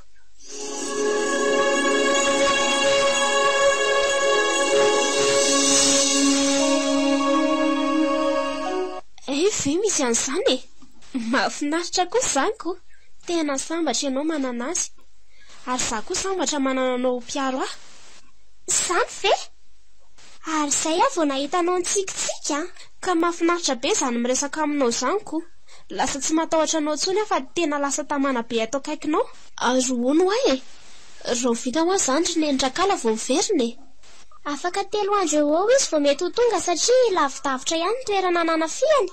Hay ve misy an'izany e! Mahafinaritra kosa izany ko! Tena sambatra ianao manana azy. Ary izaho koa sambatra manana anao ho mpiaro ahy. Izany ve? Ary izay aho vao nahita anao nitsikitsiky an! Ka mahafinaritra be izany miresaka aminao izany ko! Lasa tsy matahotra anao intsony aho fa tena lasa tamana be ato akaikinao. Ary hono hoa e! Rahoviana hoa izany ry Neny Rakala vao miverina e? Afaka telo andro eo ho eo izy vao mety ho tonga satria lavidavitra ihany ny toerana nanafihany.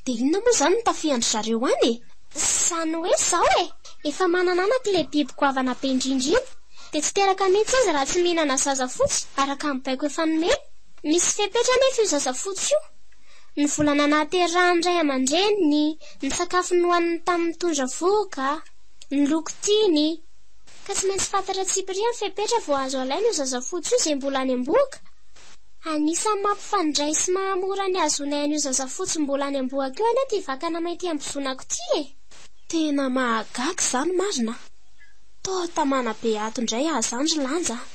Dia inona moa izany no tafihan-dry zareo any e? Izany hoe izao e! Efa manana anaka ilay biby goavana be indrindra iny. Dia tsy teraka mihitsy izy raha tsy mihinana zaza fotsy, araka ny baiko efa nomeny. Misy fepetra anefa io zaza fotsy io. Ny volana nahaterahan'ny ray aman-dreniny, ny sakafo nohaniny tamin'ny nitondra vohoka, ny loko tiany. Ka tsy maintsy fantatra tsipiriany ny fepetra vao azo alaina io zaza fotsy io izay mbola any am-bohoka. Anisan'ny mampifandray sy mahamora ny hahazoanay an'io zaza fotsy mbola any am-bohoka io anie ity vakana mainty iambozonako ity e! Tena mahagaga izany marina a! Toa tamana be ato indray aho izany ry Lanja a!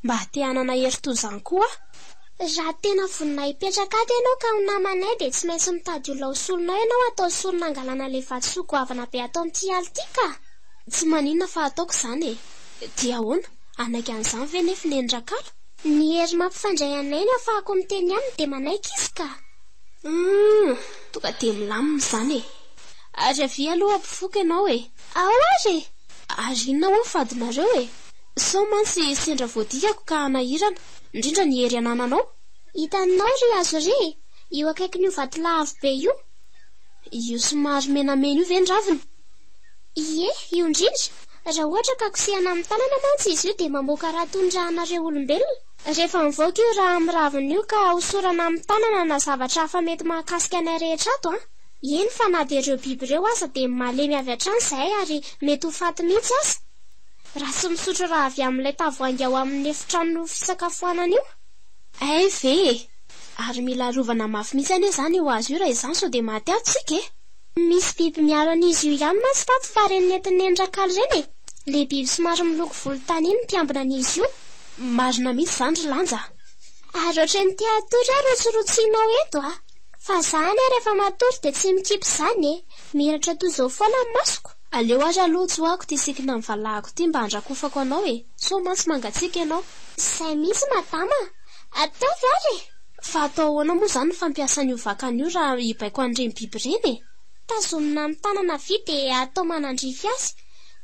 Mba te hanana hery toy izany koa aho! Raha tena vonona hipetraka ato ianao ka ho namanay dia tsy maintsy mitady olona ho solonao ianao hatao sorona hangalana ilay vatosoa goavana be ato amin'ity ala ity ka! Tsy maninona fa ataoko izany e! Dia ahoana? Hanaiky an'izany ve nefa i Neny Rakala? Ny hery mampifandray anay no afahako miteny aminy dia manaiky izy ka! Humm! Tonga dia milamina izany e! Ary avia aloha hampifoka ianao e! Ao ary e! Ary inona ho'a ny fadinareo e? Sao mantsy sendra voadikako ka hanahirana, indrindra ny hery anananao. Hitanao ry hazo ry e! Io akaikin'io vatolahy avo be io. Io somary menamena io ve ny raviny? Ie, io indrindra. Raha ohatra ka kosehana amin'ny tanana mantsy izy io dia mamoaka rà toy ny rànareo olombelona. Rehefa mivoaka io rà amin'ny raviny io ka hosorana amin'ny tanana na zavatra hafa mety mahakasika anay rehetra ato an! Eny fa na dia ireo biby ireo aza dia malemy avy hatrany izahay ary mety ho faty mihitsy aza. Raha tsy misotro rà avy amin'ilay tavoahangy ao amin'ny efitrano fisakafoanana io. Hay ve e! Ary mila arovana mafy mihitsy anie izany io hazo io raha izany sao dia maty ato isika e! Misy biby miaro an'izy io ihany mantsy tato fa ireny nentin'i Neny Rakaly ireny e! Ilay biby somary miloko volontany iny mpiambina an'izy io. Marina mihitsy izany ry Lanja a! Ary ohatran'ny te hatory aho rotsirotsianao eto a! Fa za anie rehefa matory dia tsy mikipy izany e! Mihiratra toy izao foana ny masoko. Aleo ary aloha tsoahako ity sikina amin'ny valahako ity mba handrakofako anao e! Sao mantsy mangatsiaka ianao. Izay mihitsy madama a! Ataovy ary e! Fa atao ahoana moa izany ny fampiasana io vakana io raha hibaiko an'ireny biby ireny e? Tazomina amin'ny tanana havia dia atao manandrify azy.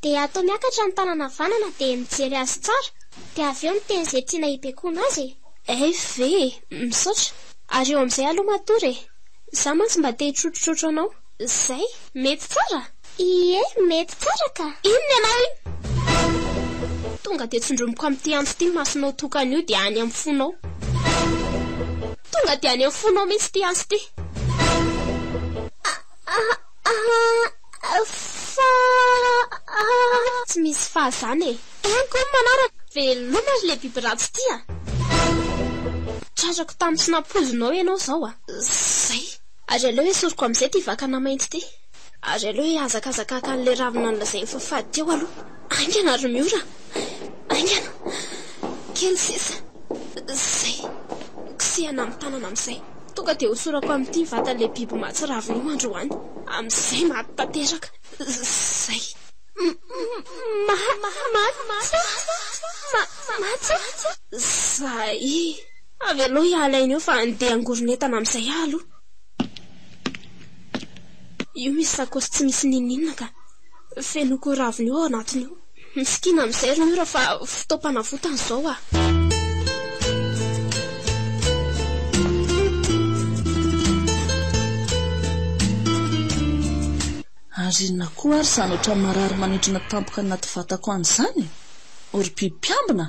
Dia atao miakatra ny tanana havanana dia mijery azy tsara. Dia avy eo miteny izay tiana hibaikoana azy e! Hay ve e! Misaotra. Ary eo amin'izay aloha matory e! Za mantsy mba te hitrotrotrotro anao. Zay, mety tsara? Ie, mety tsara ka! Inona ianao iny? Tonga dia tsindromiko amin'ity antsy ity ny masonao tokana io dia any amin'ny fonao. Tonga dia any amin'ny fonao mihitsy ity antsy ity. Aa fa aa. Tsy misy fa zany e! Any koa ny manaraka! Veloma ry le biby ratsy ity a! Tratrako tamin'ny tsy nampoizinao ianao izao a! Zay! Ary aleo esoriko amin'izay ity vakana mainty ity. Ary aleo hihazakazaka haka an'ilay ravina nolazain'i Fafady teo aloha. Haingana ry Miora a! Haingana! Kely sisa. Zay! Kosehana amin'ny tanana amin'izay. Tonga dia hosorako amin'ity ny vatan'ilay biby mahatsiravina io androany. Amin'izay maty tanteraka. Zay! Maty! Zay! Avelao hiala aina eo fa andeha hangoron'entana amin'izay aho aloha. Io misy sakaosy tsy misy n'inon'inona ka. Fenoiko ravina io ao anatiny io. Misikina amin'izay ry Miora fa fotoam-panavotana izao ah. Ary inona koa ary izany ohatran'ny marary manindrona tampoka anaty vatako any izany e? O ry biby mpiambina a!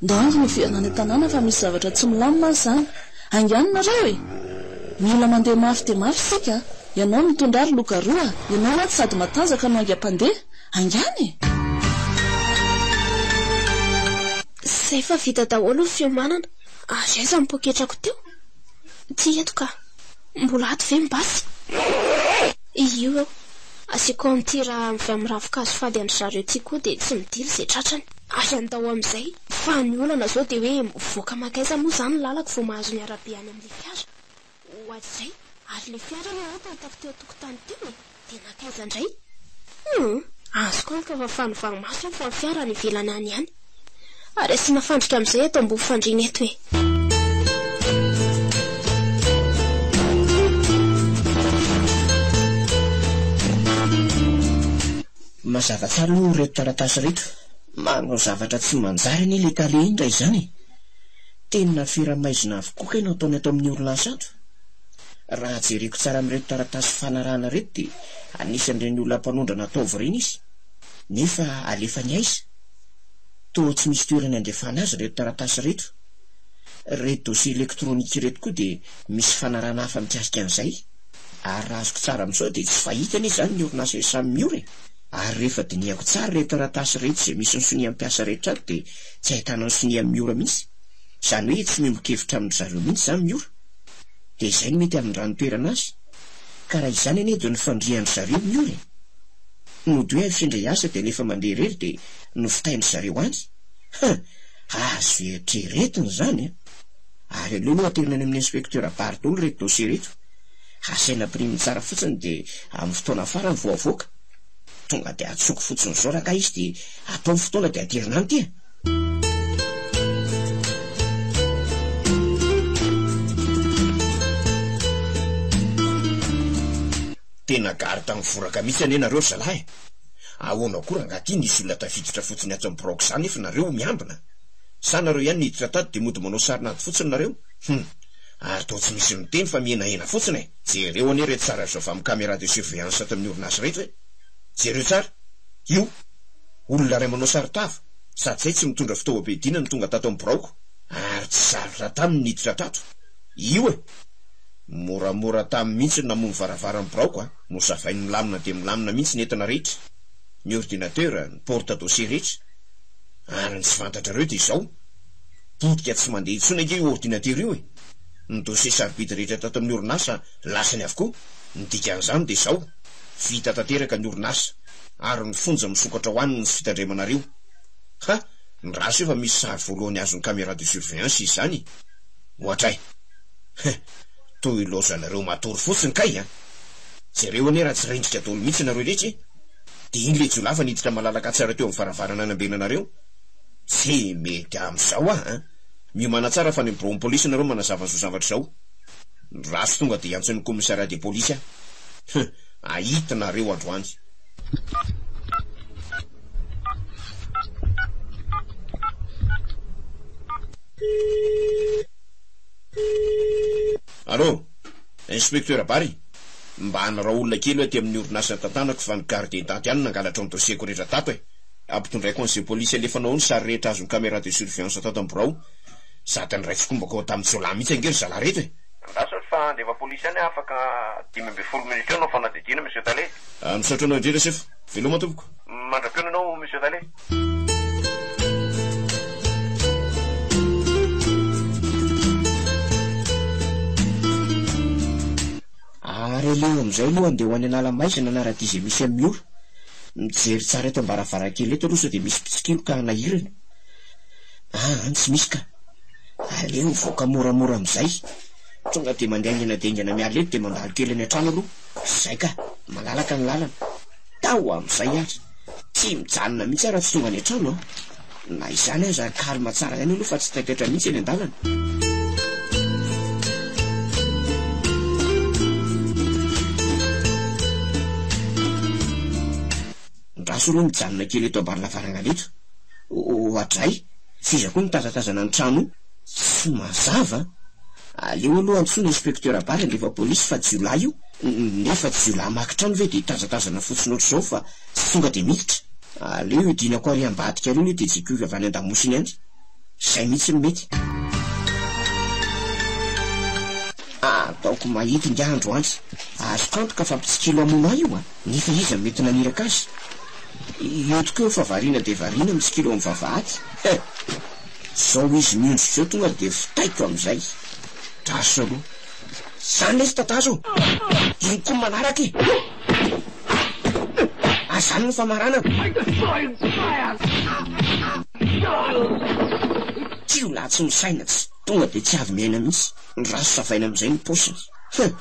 Ndao haingana hiverina any an-tanàna fa misy zavatra tsy milamina any izany. Haingano nareo e! Mila mandeha mafy dia mafy isika a! Ianao no mitondra ahy ry loup-garou a! Ianao mantsy sady matanjaka no haingam-pandeha. Haingano e! Izay fa vita daholo ny fiomanana. Ary aiza ny poketrako teo? Tsy eto ka. Mbola ato ve ny basy? Io eo. Asiako an'ity raha avy amin'ny ravin-kazo fady an-dry zareo ity koa dia tsy midily izay tratrany. Ary andao amin'izay. Fa ny olana izao dia hoe mivoaka mankaiza moa izany ny lalako vao mahazo ny arabe any amin'ilay fiara? Oadray! Ary ilay fiara anie ato hitako teo an-tokotany teo e! Dia nankaiza indray? Hum! Azoko antoka fa fanovà-maso io fa ny fiara any ivelany any ihany. Ary asiana fandrika amin'izay eto ambony fandriana eto e! Mazava tsara aloha ireto taratasy ireto. Manao zavatra tsy manjary anie ilay tale iny raha izany e! Tena afera maizina avokoa kay no ataony ato amin'ny orinasa ato. Raha jereko tsara amin'ireto taratasy fanarahana ireto dia anisan'ireny olona mpanondrana taova ireny izy. Nefa alefany aiza? Toa tsy misy toerana andefana azy ireto taratasy ireto. Ireto dossier électronique ireto koa dia misy fanarahana hafa mikasika an'izay. Ary raha azoko tsara amin'izao dia tsy fahita anie izany ny orinasa Esam Miora e! Ary rehefa dinihako tsara ireto taratasy ireto izay misy ny sonia mpiasa rehetra ato dia tsy ahitana ny sonia Miora mihitsy. Izany hoe tsy miombon-kevitra amin-dry zareo mihitsy izany Miora. Dia izay no mety hamindrany toerana azy. Ka raha izany anie dia nifandrihan-dry zareo Miora e! Nody hoe hafindra hiasa dia alefa mandeha irery dia nofitain-dry zareo any. Huh! Azo eritreretina izany an! Ary aleo aloha aterina any amin'ny inspecteur Bary daholo ireto dossier ireto. Asaina ampiriminy tsara fotsiny dia amin'ny fotoana farany vao avoaka. Tonga dia atsoko fotsiny izao rangahy izy dia atao ny fotoana dia aterina any ity a! Tena garde mivoraka mihitsy anie nareo ry zalahy e! Ahoana koa rangaha ty nisy olona tafiditra fotsiny ato amin'ny biraoko zany nefa nareo miambina? Sa nareo ihany niditra tato dia mody manao sarin'ady fotsiny nareo? Hum! Ary toa tsy misy miteny fa mihenahena fotsiny e! Jereo anie ireto sary azo avy amin'ny caméra de surveillance ato amin'ny orinasa ireto e! Jereo tsara! Io! Olona iray manao saron-tava, sady zay tsy mitondra fitaovam-piadiana no tonga tato amin'ny biraoko, ary tsy sarotra taminy ny niditra tato. Io e! Moramora taminy mihitsy ny namoha ny varavaran'ny biraoko a! Nosavainy milamina dia milamina mihitsy ny entana rehetra, ny ordinateur, ny porte dossier rehetra. Ary ny tsy fantatrareo dia izao, potika tsy mandeha intsony ange io ordinateur io e! Ny dossier sarobidy rehetra tato amin'ny orinasa lasany avokoa. Ny dikan'izany dia izao, vita tanteraka ny orinasa, ary ny fonja misokatra ho any ny tsy fitandremanareo. Ha! Ny raso efa misy sary voalohany azon'ny caméra de surveillance izy izany e! Ohatray! He! Toy ilaozanareo matory fotsiny kay a! Jereo anie raha tsy rendrika daholo mihitsy nareo rehetra e! Dia iny le jiolahy fa niditra malalaka tsara teo amin'ny varavarana nanambenanareo. Tsy mety amin'izao ah an! Miomàna tsara fa any amin'ny biraon'ny polisy nareo manazava an'izao zavatra izao. Ratsy tonga dia hiantso ny commissariat de police aho. Hum! Ahita nareo androany. Allô! Inspecteur Bary? Mba hanarao olona kely aty amin'ny orinasa tantanako fa ny gardien tato ihany nangalatra ny dossier-ko rehetra tato e! Ampitondraiko an'izay polisy alefanao ao ny sary rehetra azon'ny caméra de surveillance tato amin'ny birao. Sady niray tsikombakomba tamin'ny jiolahy mihitsy ange ry zalahy reto e! Andraso fa handefa polisy any aho afaka 15 minutes eo no fanadihadiana Monsieur Tale. Misaotra anao indrindra sefo. Veloma tompoko. Mandra-pihaona anao Monsieur Tale. Ary aleo amin'izay aloha andeha ho any Analamaizina hanara-dia izay misy amin'i Miora. Mijery tsara eto am-baravarankely eto aloha sao dia misy mpitsikilo ka hanahirana. Aa, tsy misy ka. Aleo mivoaka moramora amin'izay. Tonga dia mandeha haingana dia haingana miala eto dia mandalo kely any an-trano aloha. Izay ka. Malalaka ny lalana. Tao amin'izay ary. Tsy mijanona mihitsy aho raha tsy tonga any an-trano an. Na izany aza calme tsara ihany aloha fa tsy taitaitra mihitsy eny an-dalana. Ndraso aloha mijanona kely eto ambany lavarangana eto. Oadray, f'iza koa mitazatazana ny trano io? Tsy mazava an! Aleo aloha antsoina inspecteur Bary handefa polisy fa jiolahy io, nefa jiolahy maka trano ve dia hitazatazana fotsiny ohatr'izao fa tsy tonga dia miditra? Aleo hiodinako ary ambadika ary aloha dia jekoiko avy any andamosiny any. Izay mihitsy no mety. Ataoko mahity ingahy androany. Azoko antoka fa mpitsikilo hamono ahy io an! Nefa iza no mety naniraka azy? Io tokoa eo fa variana dia variana mitsikilo amin'ny vavahady. He! Zao izy miondrika zao tonga dia fitaiko amin'izay. Draso aloha. Zany lesy tatazo ô! Iny koa manaraka e! Ary zany no famaranana. Jiolahy tsy misaina tsy tonga dia tsy avy miaina mihitsy. Ndraso savaina amin'izay ny paosiny. He!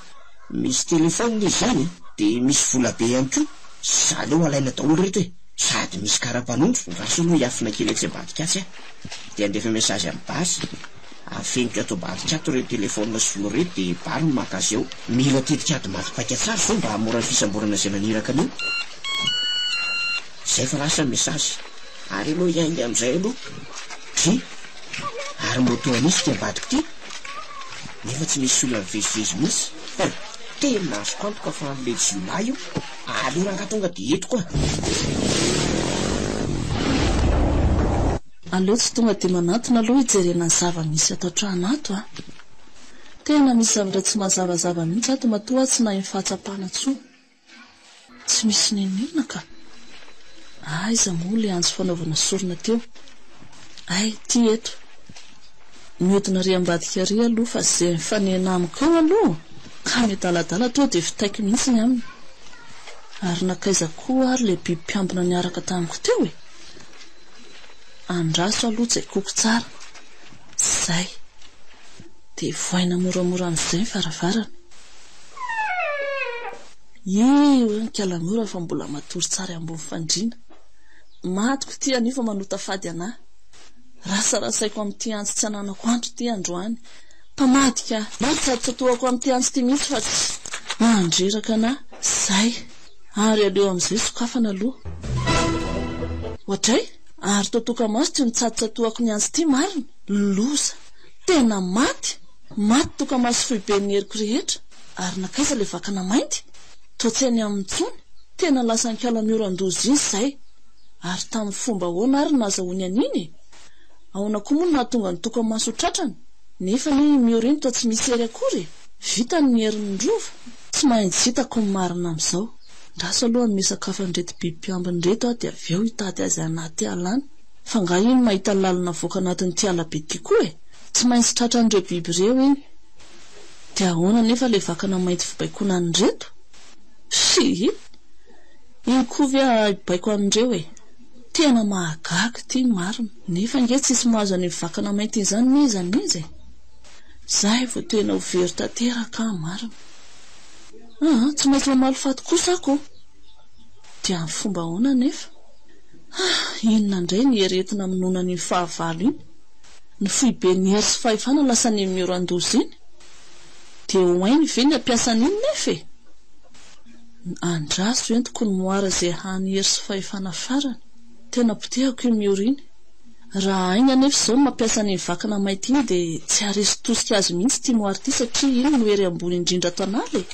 Misy téléphone izy zany e! Dia misy vola be ihany koa. Aleo alaina daholo ireto e! Sady misy kara-panondro, andraso aloha hiafina kely etsy ambadika atsy aho dia handefa message amin'i Bary. Afeniko ato ambadika ato ireo telephone sy vola ireto dia Bary no maka azy eo. Mila tetikady maty paika tsara izao mba hahamora ny fisamborana izay naniraka an'io. Izay fa lasa ny message. Ary aloha hiainga amin'izay aloha. Dry! Ary moto an'iza ity ambadika ity? Nefa tsy misy olona mivezivezy mihitsy. Hein! Tena azoko antoka fa an'ilay jiolahy io. Aleo rangahy tonga dia eto koa. Aleo tsy tonga dia manantona aloha hijerena ny zava-misy ato an-trano ato a! Tena misy zavatra tsy mazavazava mihitsy ato matoa aho tsy nahay ny fahatsapana intsony. Tsy misy n'inon'inona ka! Aiza moa ilay antso fanaovana sorona teo? Hay, ity eto. Mihodina ary ambadika ary aloha fa ze mifanena amiko eo aloha ka miadaladala toa dia fitaiko mihitsy ny aminy. Ary nankaiza koa ary le biby mpiambina niaraka tamiko teo e? Andraso aloha jekoiko tsara. Zay. Dia vohaina moramora amin'izay ny varavarana. Io hoe ny kalamora fa mbola matory tsara eo ambony fandriana. Matiko ity anio fa manota fady anah. Rasarasaiko amin'ity antsy tsy ananako andro ity androany. Mpamadika ahy. Mba tsatotsatohako amin'ity antsy ity mihitsy fa tsy. Mandreraka anah. Zay. Ary aleo amin'izay sokafana aloha. Oadray! Ary toa tokamaso ty nitsatotsatohako ny antsy ity marina? Loza! Tena maty! Maty tokamaso foiben'ny heriko rehetra! Ary nankaiza ilay vakana mainty? Toa tsy any aminy intsony! Tena lasan'ny mioran-doza iny izay! Ary tamin'ny fomba ahoana ary no nahazahoany an'iny e? Ahoana koa moa no nahatonga ny tokamaso ho tratrany? Nefa anie i Miora iny toa tsy misy hery akory e! Vitany ny herin'ny rova? Tsy maintsy hitako ny marina amin'izao. Ndraso aloha hanome sakafo an'ireto biby mpiambina ireto aho dia avy eo hitady azy anaty ala any. Fa angaha iny mahita lalana avoaka anatin'ity ala be ity koa e? Tsy maintsy tratran'ireo biby ireo iny. Dia ahoana anefa ilay vakana mainty fibaikoana an'ireto? Fii! Iny koa ve hibaiko an'ireo e? Tena mahagaga ity marina. Nefa ange tsisy mahazo an'iny vakana mainty iny izany n'iza n'iza e! Zay vao tena ho very tanteraka aho marina. Aa, tsy maintsy mamaly faty kosa aho ko! Dia amin'ny fomba ahoana anefa? Ah, inona indray ny hery entina hamonoana an'iny fahavalo iny? Ny foiben'ny hery sy fahefana lasa any amin'ny oran-doza iny? Dia ho hainy ve ny hampiasa an'iny nefa e? Andraso entiko ny moara izay hany hery sy fahefana farany. Tena potehako iny Miora iny. Raha hainy anefa izao ny mampiasa an'iny vakana mainty iny dia tsy haharesy tosika azy mihitsy ity moara ity satria iny no hery ambony indrindra ato an'ala e!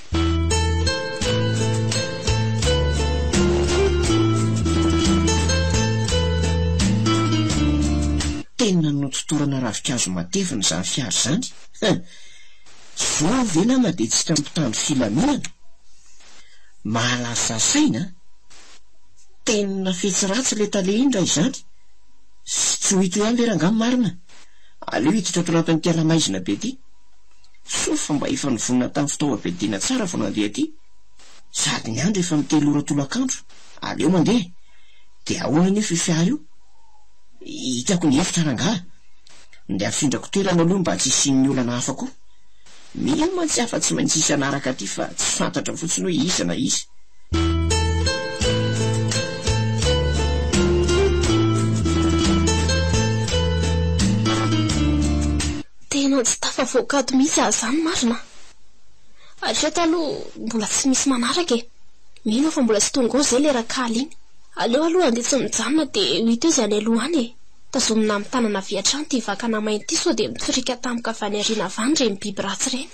Tena nototorana ravinkazo matevina izany fiara izany hein! Zao ve nama dia tsy hita mpitandro filaminana? Mahalasa saina an! Tena fetsy ratsy le tale iny raha izany! Sy tsy ho hita eo ihany ve rangaha ny marina? Aleo hiditra ato anatin'ity ala maizina be ity. Soa fa mba efa nivonona tamin'ny fitaovam-piadiana tsara vao nandeha aty. Sady ny andro efa mitelo ora tolakandro. Aleo mandeha. Dia ahoana anefa io fiara io? Hitako ny hevitra rangaha. Ndeha afindrako toerana aloha mba tsy hisian'ny olana hafa koa. Mino mantsy aho fa tsy maintsy hisy hanaraka aty fa tsy fantatra fotsiny hoe iza na iza. Tena tsy tafavoaka ato mihitsy aho izany marina a! Hatreto aloha mbola tsy misy manaraka e! Mino aho fa mbola tsy tonga ao izay ilay rakaly iny. Aleo aloha handeha tsy mijanona dia ho hita eo izay any aloha any e! Tazomina amin'ny tanana avy hatrany ity vakana mainty ity sao dia mitsoriaka tampoka avy any aoriana avy any ireny biby ratsy ireny.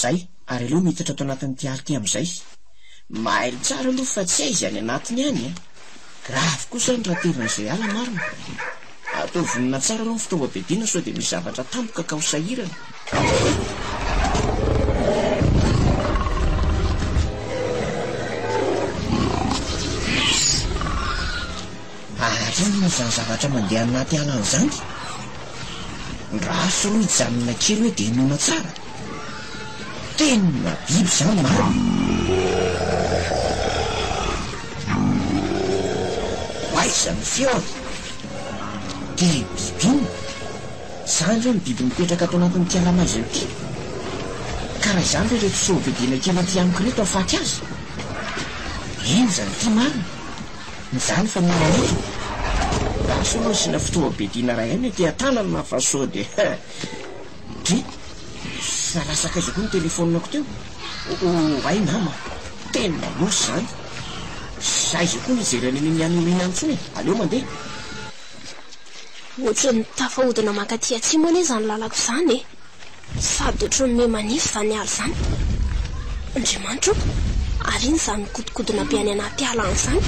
Zay, ary aleo miditra ato anatin'ity ala ity amin'izay. Mailo tsara aloha fa tsy hay izay any anatiny any a! Grave kosa ny raha tevin'izay ala marina. Ataovy vonona tsara aloha ny fitaovam-piadiana sao dia misy zavatra tampoka ka ho sahirana. Ary inona izany zavatra mandeha anaty ala any izany? Ndraso aloha hijanona kely hoe dia henoina tsara. Tena biby izany marina. Ho aiza ny feony? Dia biby inona? Izany ve ny biby mipetraka ato anatin'ity ala maizina ity? Ka raha izany ve ireto soa-bediana kely aty amiko ireto hahafaty azy? Henjana ity marina. Izany fa mila eto. Lasa aloha asiana fitaovam-piadiana iray ihany aty an-tanana fa sao dia Dry! Fa lasa kaiza koa ny telefaoniko teo? Oay nama! Tena loza izany! Aiza koa ny hijery an'iny any aoriana any intsony e! Aleo mandeha! Ohatran'ny tafahodina mankaty atsimo anie izany lalako izany e! Sady ohatran'ny miha manify izany ala izany. Andriamanitra o! Ary iny izany mikodikodina be any anaty ala any izany?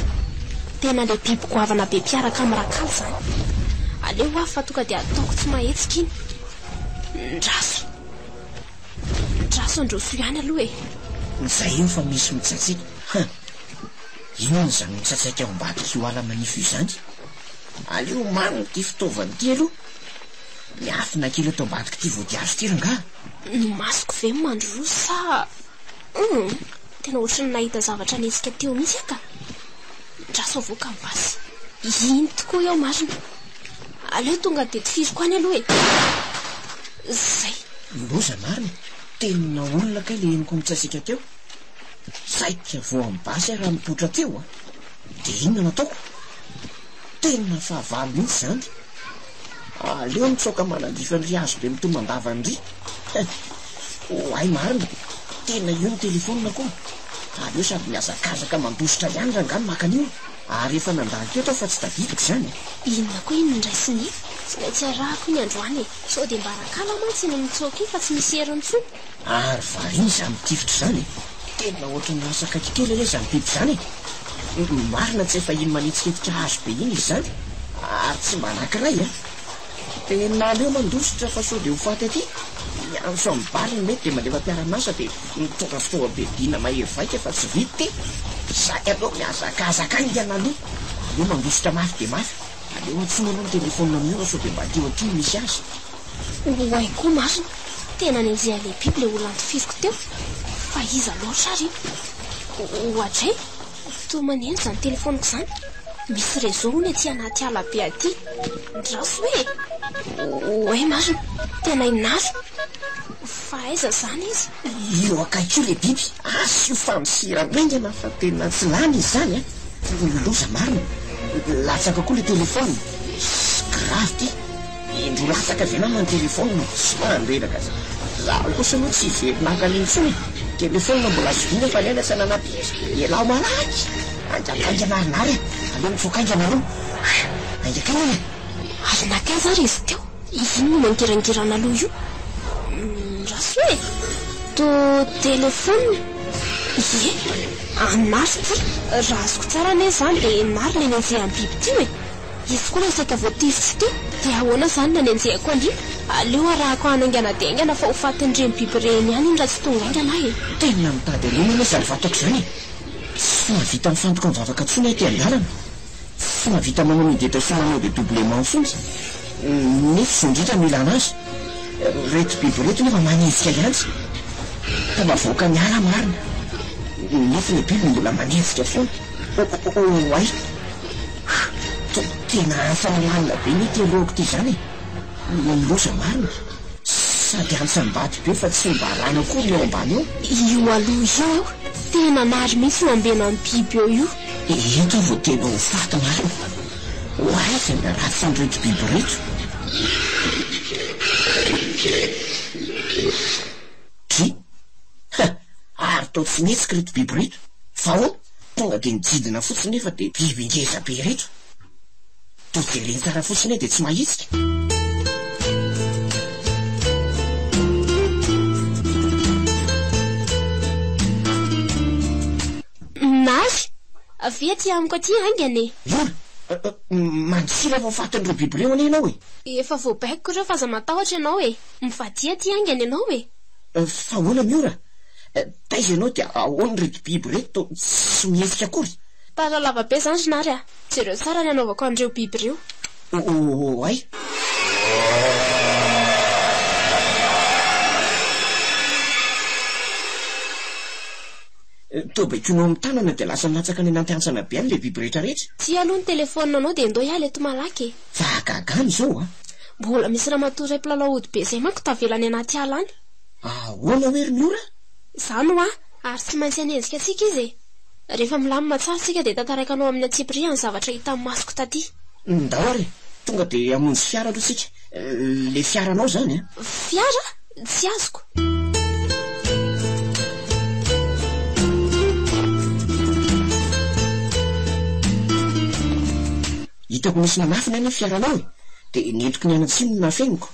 Tena ilay biby goavana be mpiaraka amin'ny rakaly izany. Aleo ho avy fa tonga dia ataoko tsy mahetsika iny. Ndraso. Ndraso handroso ihany aloha e! Izay eo fa misy mitsatsika. Huh! Inona izany mitsaitsaika ao ambadik'io ala manify io izany? Aleo omanina ity fitaovana ity aloha. Miafina kely ato ambadik'ity vodihazo ity rangaha. Ny masoko ve mandroso sa hum tena ohatran'ny nahita zavatra nihetsika teo mihitsy aho ka. Ndraso avoaka ny basy. Iny tokoa eo marina. Aleo tonga dia tifiriko any aloha e. Zay. Loza marina, tena olona kay le henoko nitsaitsika teo. Saika voan'ny basy aho raha nipoitra teo a. Dia inona no ataoko? Tena fahavalo mihitsy izany. Aleo mitsoaka manandrify an-dry hazo be mitomandava an-dry. Oay marina, tena io ny telefaonina koa. Aleo sady mihazakazaka mandositra ihany rangahy no maka an'io. Ary efa nandalo teto aho fa tsy tadidiko izany e. Inona koa iny noraisiny iny? Tsy maintsy arahako iny androany e. Sao dia mba rakala mantsy iny mitsoaka iny fa tsy misy heriny intsony. Ary variana izany mitifitra izany e! Tena ohatran'ny lasa akaiky kely anie izany biby izany e! Marina tsy efa iny manetsiketsika hazo be iny izy izany, ary tsy mba anankiray an! Tena aleo mandositra fa sao dia ho faty aty! Miantso amin'ny bary ny mety dia mandefa mpiara-miasa dia mitondra fitaovam-piadiana mahery vaika fa tsy vita ity! Zay aloha mihazakazaka haingana aloha! Aleo mandositra mafy dia mafy! Aleo antsoina aloha ny telefaonina Miora sao dia mba aty ho aty no misy azy! Oay koa marina, tena nenjehan'ilay biby ilay olona notifiriko teo. Fa iza loatra ary io? Oadray, toa maneno izany telefaoniko izany. Misy réseau hono aty anaty ala be aty. Ndraso e! Oay marina, tena i Nary. Fa aiza izany izy? Io akaiky io ilay biby, asio fandosirana haingana fa tena tsy lany izy izany a! Loza marina, latsaka koa ilay telefaonina. Grave ity. Indroa latsaka avy nama ny telephone tsy mandreraka za. Zaho kosa aloha tsy hiverina haka an'iny intsony e. Telephone mbola azo vidiana fa ny aina tsy nanam-piry. Ialahy malaky! Haingankaingana ary nary a! Aleo mitsoaka haingana aloha. Haingankaingana e! Ary nankaiza ary izy teo? Inona io mangirangirana aloha io? Ndraso e! Toa telephone? Ie! An'i Nary ity. Raha azoko tsara anie izany dia Nary ilay nenjehan'ny biby tio e! Izy koa ilay saika voatifitro teo, dia ahoana izany nanenjehako an-dry? Aleo arahako hanaingana dia haingana fa ho fatin'ireny biby ireny ihany iny raha tsy tonga haingana aho e! Tena mitady an'io anie izany vatako izany e! Tsy mahavita mifantoka mivavaka intsony aho ety an-dalana. Tsy mahavita manao méditation manao dédoublement intsony. Nefa izao indrindra no ilana azy. Ireto biby ireto nefa manenjika ihany. Tafavoaka ny ala marina. Nefa ilay biby mbola manenjika foana. Oay! Tena hantsana lalina be anie ity lohako ity izany e! Loza marina! Sady hantsam-bato be fa tsy mba rano akory ny ao ambany ao. Io aloha io aho tena nary mihitsy no ambenan'ny biby eo io. Eto aho vao tena ho faty marina. Ho aiza ny haratsin'ireto biby ireto? Dry! Ha! Ary toa tsy mihetsika ireto biby ireto. Fa ahoana? Tonga dia nijidina fotsiny nefa dia biby ngeza be ireto. Toa jereny tsara fotsiny aho dia tsy mahetsika. Nary, avia aty amiko aty haingana e! Iona, mandosira fa ho fatin'ireo biby ireo anie ianao e! Efa voabaikoko ireo fa aza matahotra ianao e! Mivadia aty haingana ianao e! Fa ahoana Miora? Taiza ianao dia ahoana ireto biby ireto toa tsy mihetsika akory? Tara lava be zany ry Nary a! Jereo tsara ny anaovako an'ireo biby ireo. Oay! Toa baikoinao amin'ny tanana dia lasa milatsaka any anaty hantsana be any ilay biby rehetra rehetra. Ty aloha ny telefaoninanao dia ndao hiala eto malaky e! Fa hagagana izao a! Mbola misy ramatoa iray mpilalao ody be izay manko tavela any anaty ala any. Ahoana hoe ry Miora? Izany hoa, ary tsy maintsy hanenjika antsika izy e! Rehefa milamina tsara isika dia tantaraiko anao amin'ny antsipiriany ny zavatra hitan'ny masoko taty. Ndao ary e! Tonga dia hamonjy fiara aloha isika. Ilay fiaranao izany an! Fiara? Tsy azoko. Hitako nisy nanafina anie ny fiaranao e! Dia nentiko nianatsimo no nafeniko.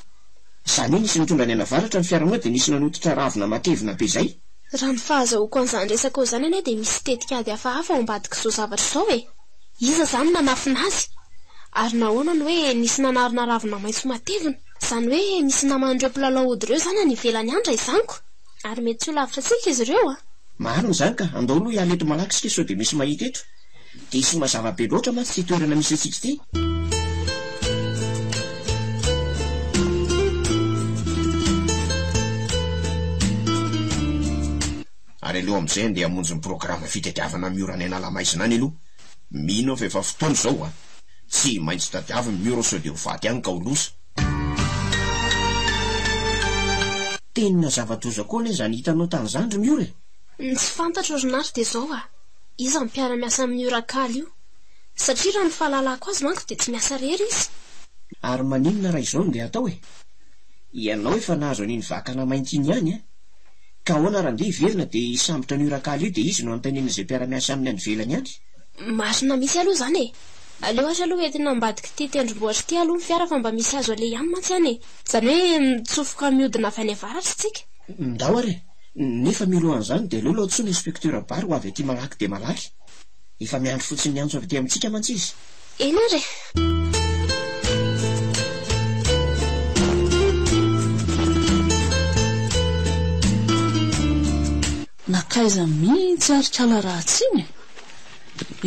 Izany hoe nisy nitondra nianavaratra ny fiaranao dia nisy nanototra ravina matevina be izay. Raha ny fahazahoako an'izany resakao izany anie dia misy tetik'ady hafahafa ao ambadik'izao zavatra izao e! Iza izany no nanafina azy? Ary nahoana no hoe nisy nanarona ravina maitso matevina? Izany hoe misy naman'ireo mpilalao ody ireo izany any ivelany any raha izany ko! Ary mety tsy ho lavitra antsika izy ireo an! Marina izany ka! Andao aloha hiala eto malaky isika sao dia misy mahita eto. Diso mazava be loatra mantsy ity toerana misy antsika ity. Ary aleo amin'izay andeha hamonjy ny programa fitadiavana miora any Analamaizina any aloha. Mino aho fa efa fotoana izao a! Tsy maintsy tadiaviny miora sao dia ho faty any ka ho loza. Tena zava-doza koa anie izany hitanao tany izany ry Miora e! Ny tsy fantatro ry Nary dia izao a! Iza no mpiara-miasa amin'io Rakaly io? Satria raha ny fahalalako azy manko dia tsy miasa irery izy. Ary maninona raha izao no ndeha atao e? Ianao efa nahazo an'iny vakana mainty iny ihany an! Ka ahoana raha ndeha hiverina dia hisambotra an'io Rakala io dia izy no anontaniana izay mpiara-miasa aminy any ivelany any? Marina mihitsy aloha izany e! Aleo ary aloha entina ambadik'ity tendrombohitra ity aloha ny fiara fa mba misy hazo aleha ihany mantsy any e! Izany hoe mitsofoka mihodina avy any avaratra isika. Ndao ary e! Nefa mialohan'izany dia aleo aloha antsoina Inspecteur Bary ho avy aty malaky dia malaky. Efa miandry fotsiny ny antso avy aty amintsika mantsy izy. Eny ary e! Nankaiza mihitsy ary kala ratsy iny e?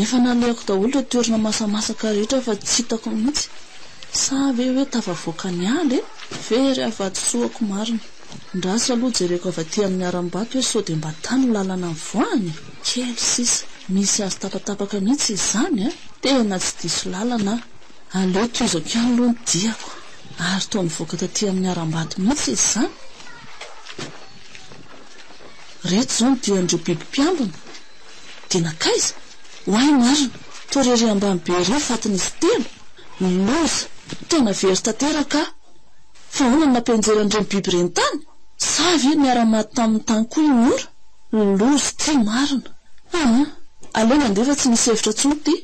Efa nalehako daholo ireo toerana masamasaka rehetra fa tsy hitako mihitsy. Sa ve hoe tafavoaka ny ala e? Very aho vatosoako marina. Ndraso aloha jereko avy aty amin'ny harambato hoe sao dia mba tany ny lalana nivoahany e? Kely sisa. Misy hazo tapatapaka mihitsy izy izany a! Tena tsy diso lalana aho. Aleo tohizako ihany aloha ny diako. Ary toa nivoaka taty amin'ny harambato mihitsy izy izany. Ireto izao ny dian'ireo biby mpiambina. Dia nankaiza? Oay marina! Toa rery ambany be ery ny fatin'izy telo! Loza! Tena very tanteraka aho! Fa ahoana no nampianjera an'ireny biby ireny tany? Sa ve niara-maty tamin'ny tany koa i Miora? Loza ity marina! Aa! Aleo mandeha fa tsy misy hevitra intsony ity!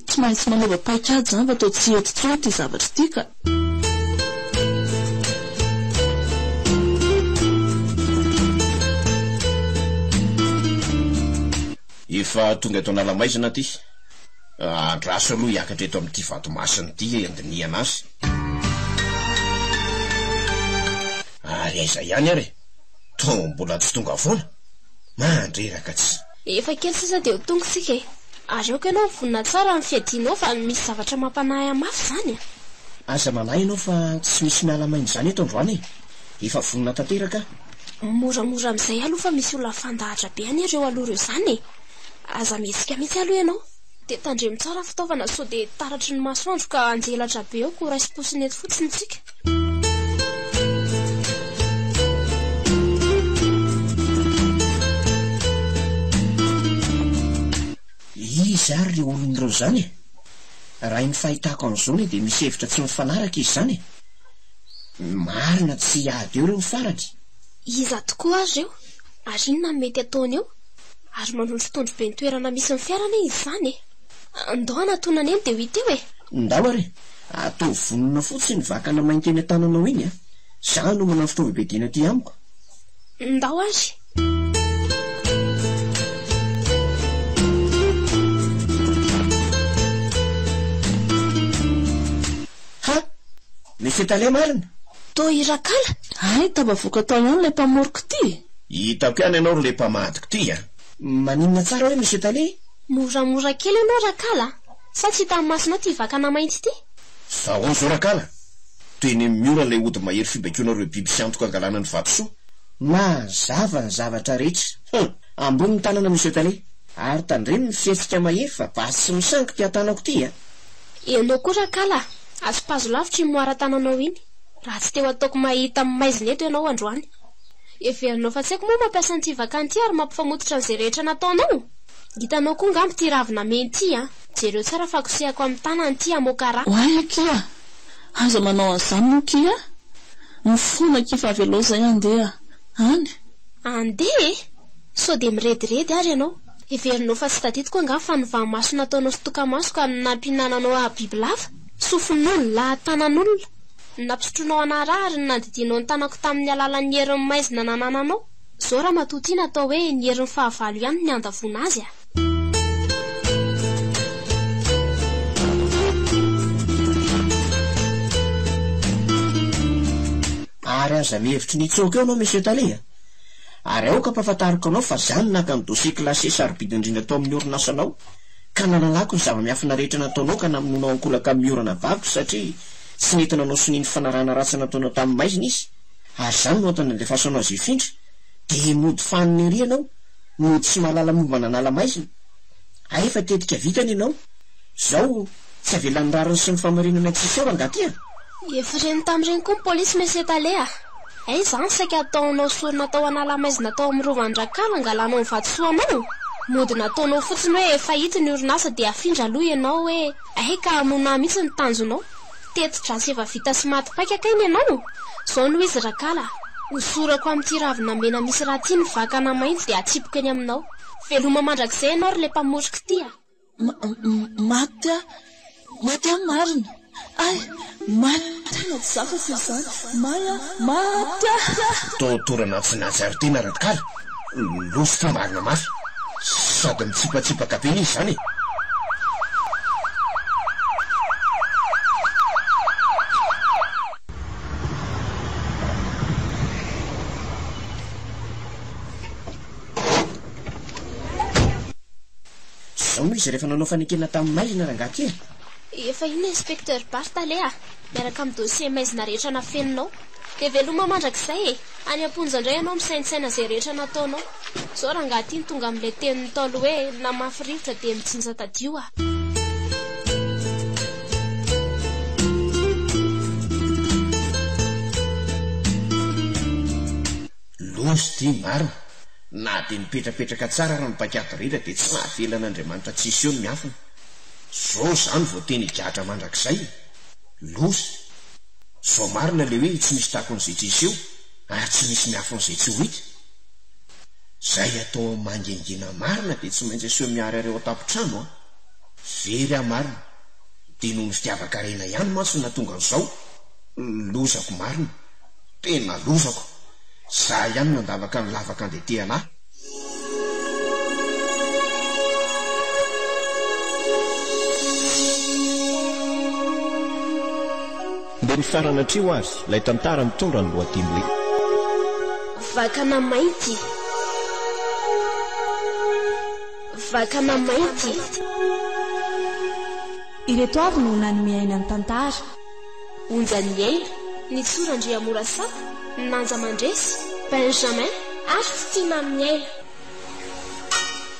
Tsy maintsy manova paikady izany fa toa tsy hety intsony ity zavatra ity ka! Efa tonga eto Analamaizina aty. Andraso aloha hiakatra eto amin'ity vato masina ity handinihana azy. Ary aiza ihany ary e? Toa mbola tsy tonga foana? Mandreraka tsy. Efa kely sisa dia ho tonga isika e! Ary aoka ianao ho vonona tsara amin'ny fiadianao fa misy zavatra mampanahy ahy mafy izany a! Aza manahy ianao fa tsy misy miala maina izany eto androany e! Efa vonona tanteraka aho. Moramora amin'izay aloha fa misy olona mifandahatra be anie ireo aloha ireo izany e! Aza mihetsika mihitsy aloha ianao. Dia tandremo tsara ny fitaovana sao dia taratry ny masoandro ka hanjelatra be eo ko raisim-posiny eto fotsiny isika. Iza ary ireo olona ireo izany e? Raha ny fahitako an'izao anie dia misy hevitra tsy mifanaraka izy izany e! Marina tsy hiady eo ireo ny farany. Iza tokoa ary ireo? Ary inona no mety ataony eo? Ary manondrotondro be ny toerana misy ny fiara anie izy izany e! Ndao hanatonana eny dia ho hita eo e! Ndao ary e! Ataovy vonona fotsiny iny vakana mainty eny an-tananao iny a! Za hanomana ny fitaovam-piadiana aty amiko. Ndao ary! Ha! Monsieur Tale marina? Toa i Rakala? Hay, tafavoaka tao ihany ilay mpamoriko ity e! Hitako ihany ianao ry le mpamadiko ty a! Maninona tsara hoe Monsieur Tale? Moramora kely ianao Rakala a! Sa tsy hitan'ny masonao ity vakana mainty ity? Fa ahoana izao Rakala? Teny amin'ny miora ilay ody mahery fibaikoana ireo biby sy antoka angalana ny vatosoa. Mazava ny zavatra rehetra. Hum! Ambony ny tanana Monsieur Tale. Ary tandremo ny fihetsika mahery fa basy tsy misangy ity an-tanako ity a! Ianao koa Rakala a! Asopazo lavitra iny moara tananao iny. Raha tsy teo ataoko mahita amin'ny maizina eto ianao androany. Heverinao fa tsy haiko moa mampiasa an'ity vakana ity ary mampifamototra an'izay rehetra nataonao? Hitanao koa angamba ity ravina mena ity an! Jereo tsara fa kosehako amin'ny tanana ity hamoaka rà. Oay akia! Aza manao an'izany moa kia! Mifona akia fa avelao izay handeha any. Handeha e! Sao dia mirediredy ary ianao? Heverinao fa tsy tadidiko angaha fa ny vahamaso nataonao sy tokamaso ka nampihinananao ahy bibilava? Sofin'olona, tanan'olona. Nampisotroinao anah rà ary nandidianao ny tanako tamin'ny alalan'ny herin'ny maizina nanananao. Zao ramatoa ty natao hoe ny herin'ny fahavalo ihany ny handavoana azy a! Ary aza mihevitry ny hitsoaka eo anao Monsieur Tale a! Ary aoka ampahafantariko anao fa za no naka ny dossier classé sarobidy indrindra tao amin'ny orinasanao ka nalalako ny zava-miafina rehetra nataonao ka namonoanao ankolaka miorana vaviko satria tsy nety nanao sonia ny fanarahana ratsy nataonao tamin'ny maizina izy ary izany no antony nandefasanao azy hifindra dia mody fanina ery ianao mody tsy mahalala momba nanala maizina hay efa tetika vitany ianao zao tsy avelan'ny rariny sy ny famarinana tsisy ao rangaha ty a! Efa reny tamin'ireny koa ny polisy Monsieur Tale a! Hay izany saika hataonao sorona tao Analamaizina tao amin'ny rovan'i Rakala angalanao ny vatosoanao? Mody nataonao fotsiny hoe efa hita ny orinasa dia afindra aloha ianao hoe hay ka hamono ahy mihitsy ny tanjonao. Teti-dratsy efa vita sy maty paika kay ny anao? Zao no izy Rakala a! Hosorako amin'ity ravina mena misy rà ity ny vakana mainty dia atsipiko eny aminao. Veloma mandrakizay ianao ry le mpamoriko ity a! Maty aho! Maty aho marina! Hay! Maty aho na tsy zakako izany! May aho! Maty aho! Toa torana tsy nahatsiaro tena Radikala. Loza ity marina mafy. Sady mitsipatsipaka be anie izany e! Zao no izy rehefa nanao fanekena tamin'ny maizina rangahy ty e! Efa iny Inspecteur Bart aleha miaraka amin'ny dossier maizina rehetra nafeninao. Dia veloma mandrakizay e! Any am-ponja indray ianao misaintsaina izay rehetra nataonao. Zao rangahy ty no tonga amin'ilay tenin'ny Ntaolo hoe na mafy rivotra dia mijinja tadio a! Loza ity marina! Na dia mipetrapetraka tsara ara ny paikady rehetra dia tsy mahavela an'Andriamanitra tsy hiseho ny miafina. Zao izany vao tena higadra mandrakizay e! Loza! Zao marina le hoe tsy misy takon'izay tsy hiseho ary tsy misy miafin'izay tsy ho hita. Zay atao amin'ny mangingina marina dia tsy maintsy aseho miharihary ao an-tampon-trano an! Very aho marina. Dia noho ny fitiavan-karena ihany mantsy no nahatonga an'izao. Lozako marina. Tena lozako. Za ihany nandavaka ny lavaka andetehana ahy. Dia nifarana hatreo ary ilay tantara mitondra ny lohateny hoe. Vakana mainty. Vakana mainty. Ireto avy no nanome aina ny tantara. Onja ny aina, Nitsoa Randriamorasata, Nanja Mandresy, Benjamin ary Fitia Maminiaina.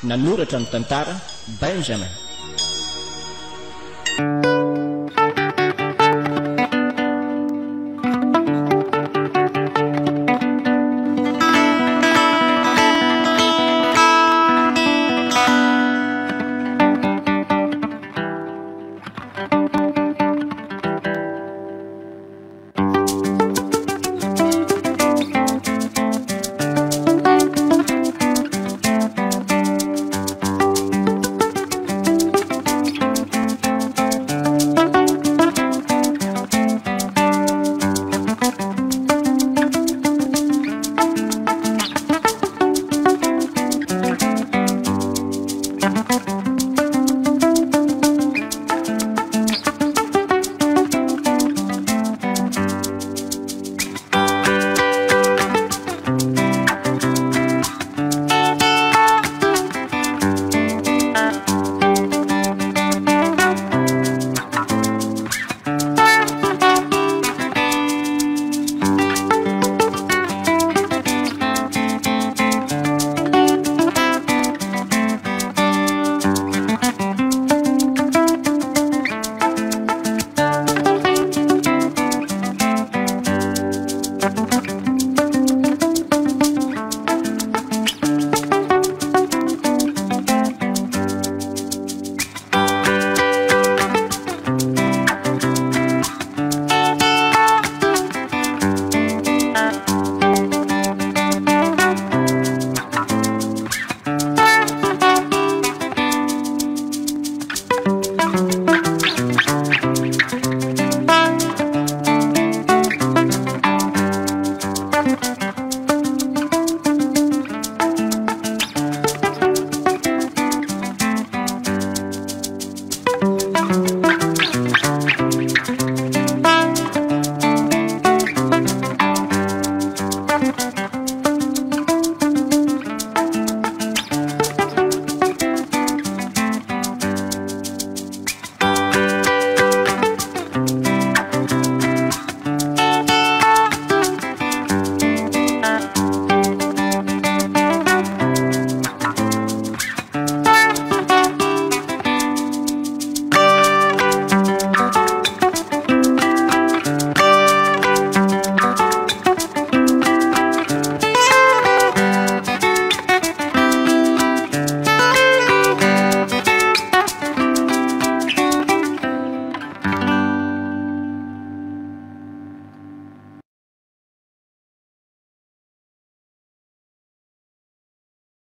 Nanoratra ny tantara, Benjamin.